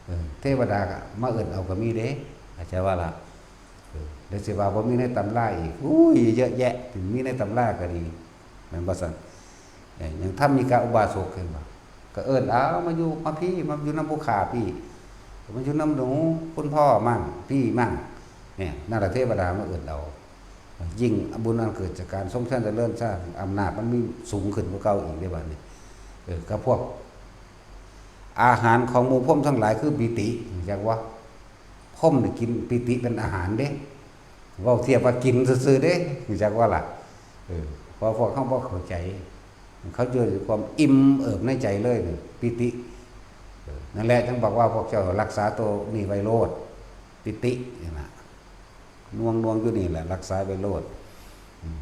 เออ เทวดาก็มาเอิ้นเอาก็มีเด้ อาจารย์ว่าล่ะ เดี๋ยวสิว่าบ่มีในตำราอีก อุ้ย เยอะแยะ ถึงมีในตำราก็ดี แม่นบ่ซั่น เอ้ย อย่างธรรมิกะอุบาสก เห็นบ่ ก็เอิ้นเอามาอยู่ มาพี้ มาอยู่นำผู้ข้าพี้ มาอยู่นำหนู คุณพ่อมั่ง พี้มั่ง เนี่ย นั่นล่ะเทวดามาเอิ้นเอา ยิ่งบุญอันเกิดจากการทรงเจริญสร้าง อำนาจมันมีสูงขึ้นกว่าเก่าอีกเด้บัดนี้ เออ ก็พวก อาหารของหมู่พรหมทั้งหลายคือปีติ รู้จักบ่ พรหมนี่กินปีติเป็นอาหารเด้ เว้าเทียบว่ากินซื่อๆเด้ รู้จักบ่ล่ะ เออ เพราะพวกเขาบ่เข้าใจ เขาอยู่ด้วยความอิ่มเอิบในใจเลยนี่ ปีติ เออ นั่นแหละจึงบอกว่าพวกเจ้ารักษาตัวนี่ไว้โลด ปีตินี่นะ น่วงๆอยู่นี่แหละ รักษาไว้โลด อืม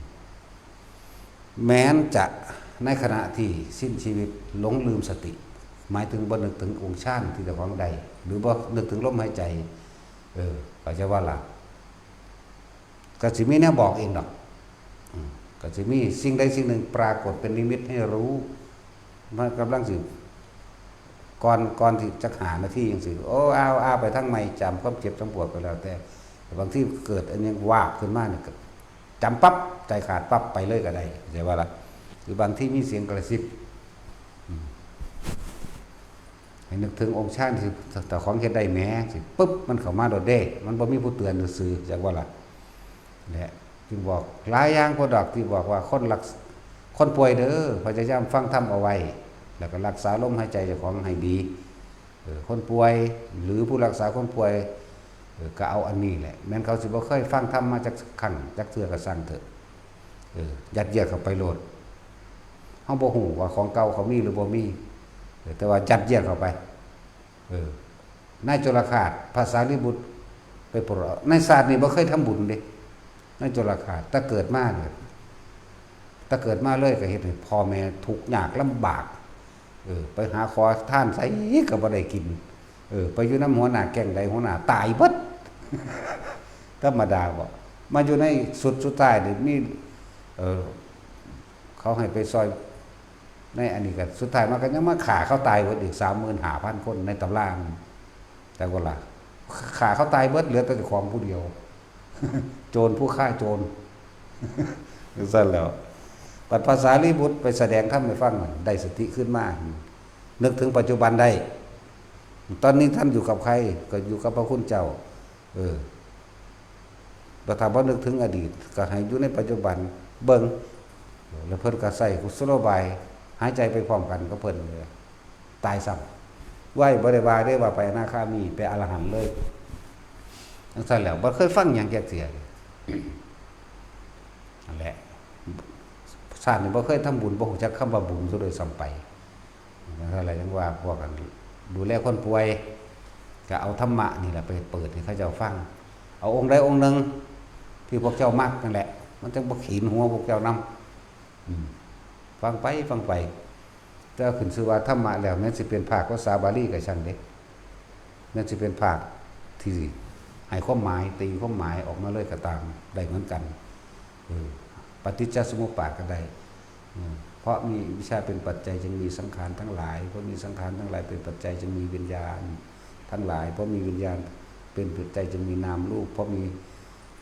แม้นจะในขณะที่สิ้นชีวิตหลงลืมสติ หมายถึงบ่นึกถึงองค์ฌานที่เจ้าของได้ หรือบ่นึกถึงลมหายใจ เออ เข้าใจบ่ล่ะ ก็สิมีแนวบอกเองดอก อืม ก็สิมีสิ่งใดสิ่งหนึ่งปรากฏเป็นนิมิตให้รู้ มันกำลังสิ ก่อน ก่อนที่จักห้านาทีจังซี้ โอ้ อ้าว อ้าว ไปทางใหม่ จำความเจ็บความปวดก็แล้วแต่ แต่บางทีเกิดอันยังวาบขึ้นมานี่ก็จำปั๊บ ใจขาดปั๊บ ไปเลยก็ได้ เข้าใจบ่ล่ะ หรือบางทีมีเสียงกระซิบ อืม ให้นึกถึงองค์ฌานที่เจ้าของเฮ็ดได้แหม สิ ปึ๊บ มันเข้ามาโดดเด้ มันบ่มีผู้เตือนซื่อๆ จักบ่ล่ะ และจึงบอกหลายอย่างพอดอกที่บอกว่าคนรัก คนป่วยเด้อ พยายามฟังธรรมเอาไว้ แล้วก็รักษาลมหายใจเจ้าของให้ดี เออ คนป่วย หรือผู้รักษาคนป่วย เออ ก็เอาอันนี้แหละ แม้นเขาสิบ่เคยฟังธรรมมาจักครั้ง จักเทื่อก็ซ่างเถอะ เออ ยัดเยียดเข้าไปโลด เฮาบ่ฮู้ว่าของเก่าเขามีหรือบ่มี เออ แต่ว่ายัดเยียดเข้าไป เออ นายจุลฆาส พระสารีบุตร ไปโปรด ในชาตินี้บ่เคยทำบุญเด้ นายจุลฆาส แต่เกิดมาเนี่ย แต่เกิดมาเลยก็เฮ็ดให้พ่อแม่ทุกข์ยากลำบาก เออ ไปหาขอทานไสก็บ่ได้กิน เออ ไปอยู่นำหัวหน้าแก๊งใดหัวหน้าตายเบิด ธรรมดาบ่ มาอยู่ในสุดสุดท้ายนี่มี เออ เขาให้ไปซอย ในอันนี้ก็สุดท้ายมาก็ยังมาฆ่าเขาตายเบิดอีก สามหมื่นห้าพันคนในตำรามัน จักบ่ล่ะ ฆ่าเขาตายเบิด เหลือแต่เจ้าของผู้เดียว โจรผู้ฆ่าโจร จังซั่นแหล้ว บัดพระสารีบุตรไปแสดงธรรมให้ฟัง ได้สติขึ้นมา นึกถึงปัจจุบันได้ ตอนนี้ท่านอยู่กับใคร ก็อยู่กับพระคุณเจ้า เออ แล้วถ้าบ่นึกถึงอดีต ก็ให้อยู่ในปัจจุบัน เบิ่ง แล้วเพิ่นก็ใช้กุศโลบาย หายใจไปพร้อมกันกับเพิ่นเลย ตายซ้ำ ไว้บ่ได้ว่าเด้ว่าไปอนาคามี ไปอรหันต์เลย จังซั่นแหล้ว บ่เคยฟังหยังจักเทื่อ นั่นแหละ ชาตินี้บ่เคยทำบุญ บ่รู้จักคำว่าบุญซะด้วยซ้ำไป นั่นแหละ ยังว่าพวกกันดูแลคนป่วย ก็เอาธรรมะนี่แหละไปเปิดให้เขาเจ้าฟัง เอาองค์ใดองค์หนึ่งที่พวกเจ้ามักนั่นแหละ มันจั่งบ่ขีนหัวพวกเจ้านำ ฟังไป ฟังไป แต่ขึ้นชื่อว่าธรรมะแล้ว แม้นสิเป็นภาคภาษาบาลีก็ช่างเด้ แม้นสิเป็นภาคที่ให้ความหมาย ตีความหมายออกมาเลยก็ตาม ได้เหมือนกัน เออ ปฏิจจสมุปบาทก็ได้ เออ เพราะมีอวิชชาเป็นปัจจัยจึงมีสังขารทั้งหลาย เพราะมีสังขารทั้งหลายเป็นปัจจัยจึงมีวิญญาณทั้งหลาย เพราะมีวิญญาณเป็นปัจจัยจึงมีนามรูป เพราะมี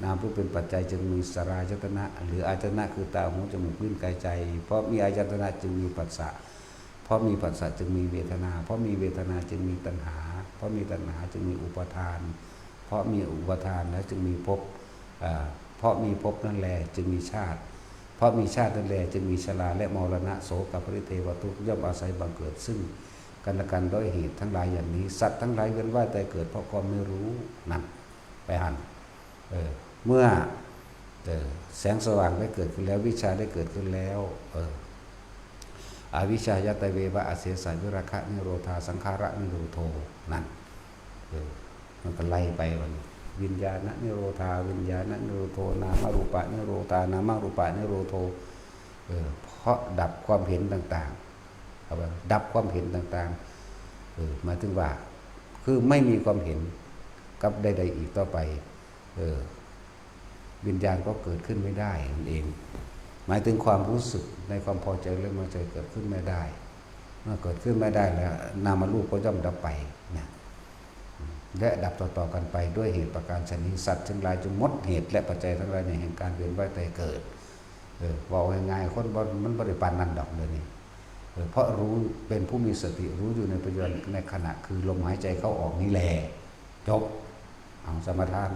นามรูปเป็นปัจจัยจึงมีสลายตนะ หรืออายตนะคือตา หู จมูก ลิ้น กาย ใจ เพราะมีอายตนะจึงมีผัสสะ เพราะมีผัสสะจึงมีเวทนา เพราะมีเวทนาจึงมีตัณหา เพราะมีตัณหาจึงมีอุปาทาน เพราะมีอุปาทานแล้วจึงมีภพ อ่า เพราะมีภพนั่นแลจึงมีชาติ เพราะมีชาตินั่นแลจึงมีชราและมรณะ โสกปริเทวทุกข์ ย่อมอาศัยบังเกิดซึ่งกันและกันด้วยเหตุทั้งหลายอย่างนี้ สัตว์ทั้งหลายเวียนว่ายตายเกิดเพราะความไม่รู้ นั่น ไปหั่น เออ เมื่อ เออ แสงสว่างได้เกิดขึ้นแล้ว วิชชาได้เกิดขึ้นแล้ว เออ อวิชชายาตเววะ อเสสะวิราคะนิโรธา สังขาระนิโรโธ นั่น เออ มันก็ไล่ไปวันนี้ วิญญาณนิโรธา วิญญาณนิโรโธ นามรูปะนิโรธา นามรูปะนิโรโธ เออ เพราะดับความเห็นต่างๆ เอาไว้ดับความเห็นต่างๆ เออ หมายถึงว่า คือไม่มีความเห็นกับใดๆอีกต่อไป เออ วิญญาณก็เกิดขึ้นไม่ได้นั่นเอง หมายถึงความรู้สึกในความพอใจและไม่พอใจเกิดขึ้นไม่ได้ เมื่อเกิดขึ้นไม่ได้แล้ว นามรูปก็ย่อมดับไปนะ และดับต่อๆกันไปด้วยเหตุประการฉะนี้ สัตว์ทั้งหลายจึงหมดเหตุและปัจจัยทั้งหลายในแห่งการเวียนว่ายตายเกิด เออ เว้าง่ายๆ คนบ่ มันบ่ได้ปานนั้นดอกเดี๋ยวนี้ เออ เพราะรู้ เป็นผู้มีสติรู้อยู่ในปัจจุบันในขณะคือลมหายใจเข้าออกนี้แหละ จบ เอาสมาทาน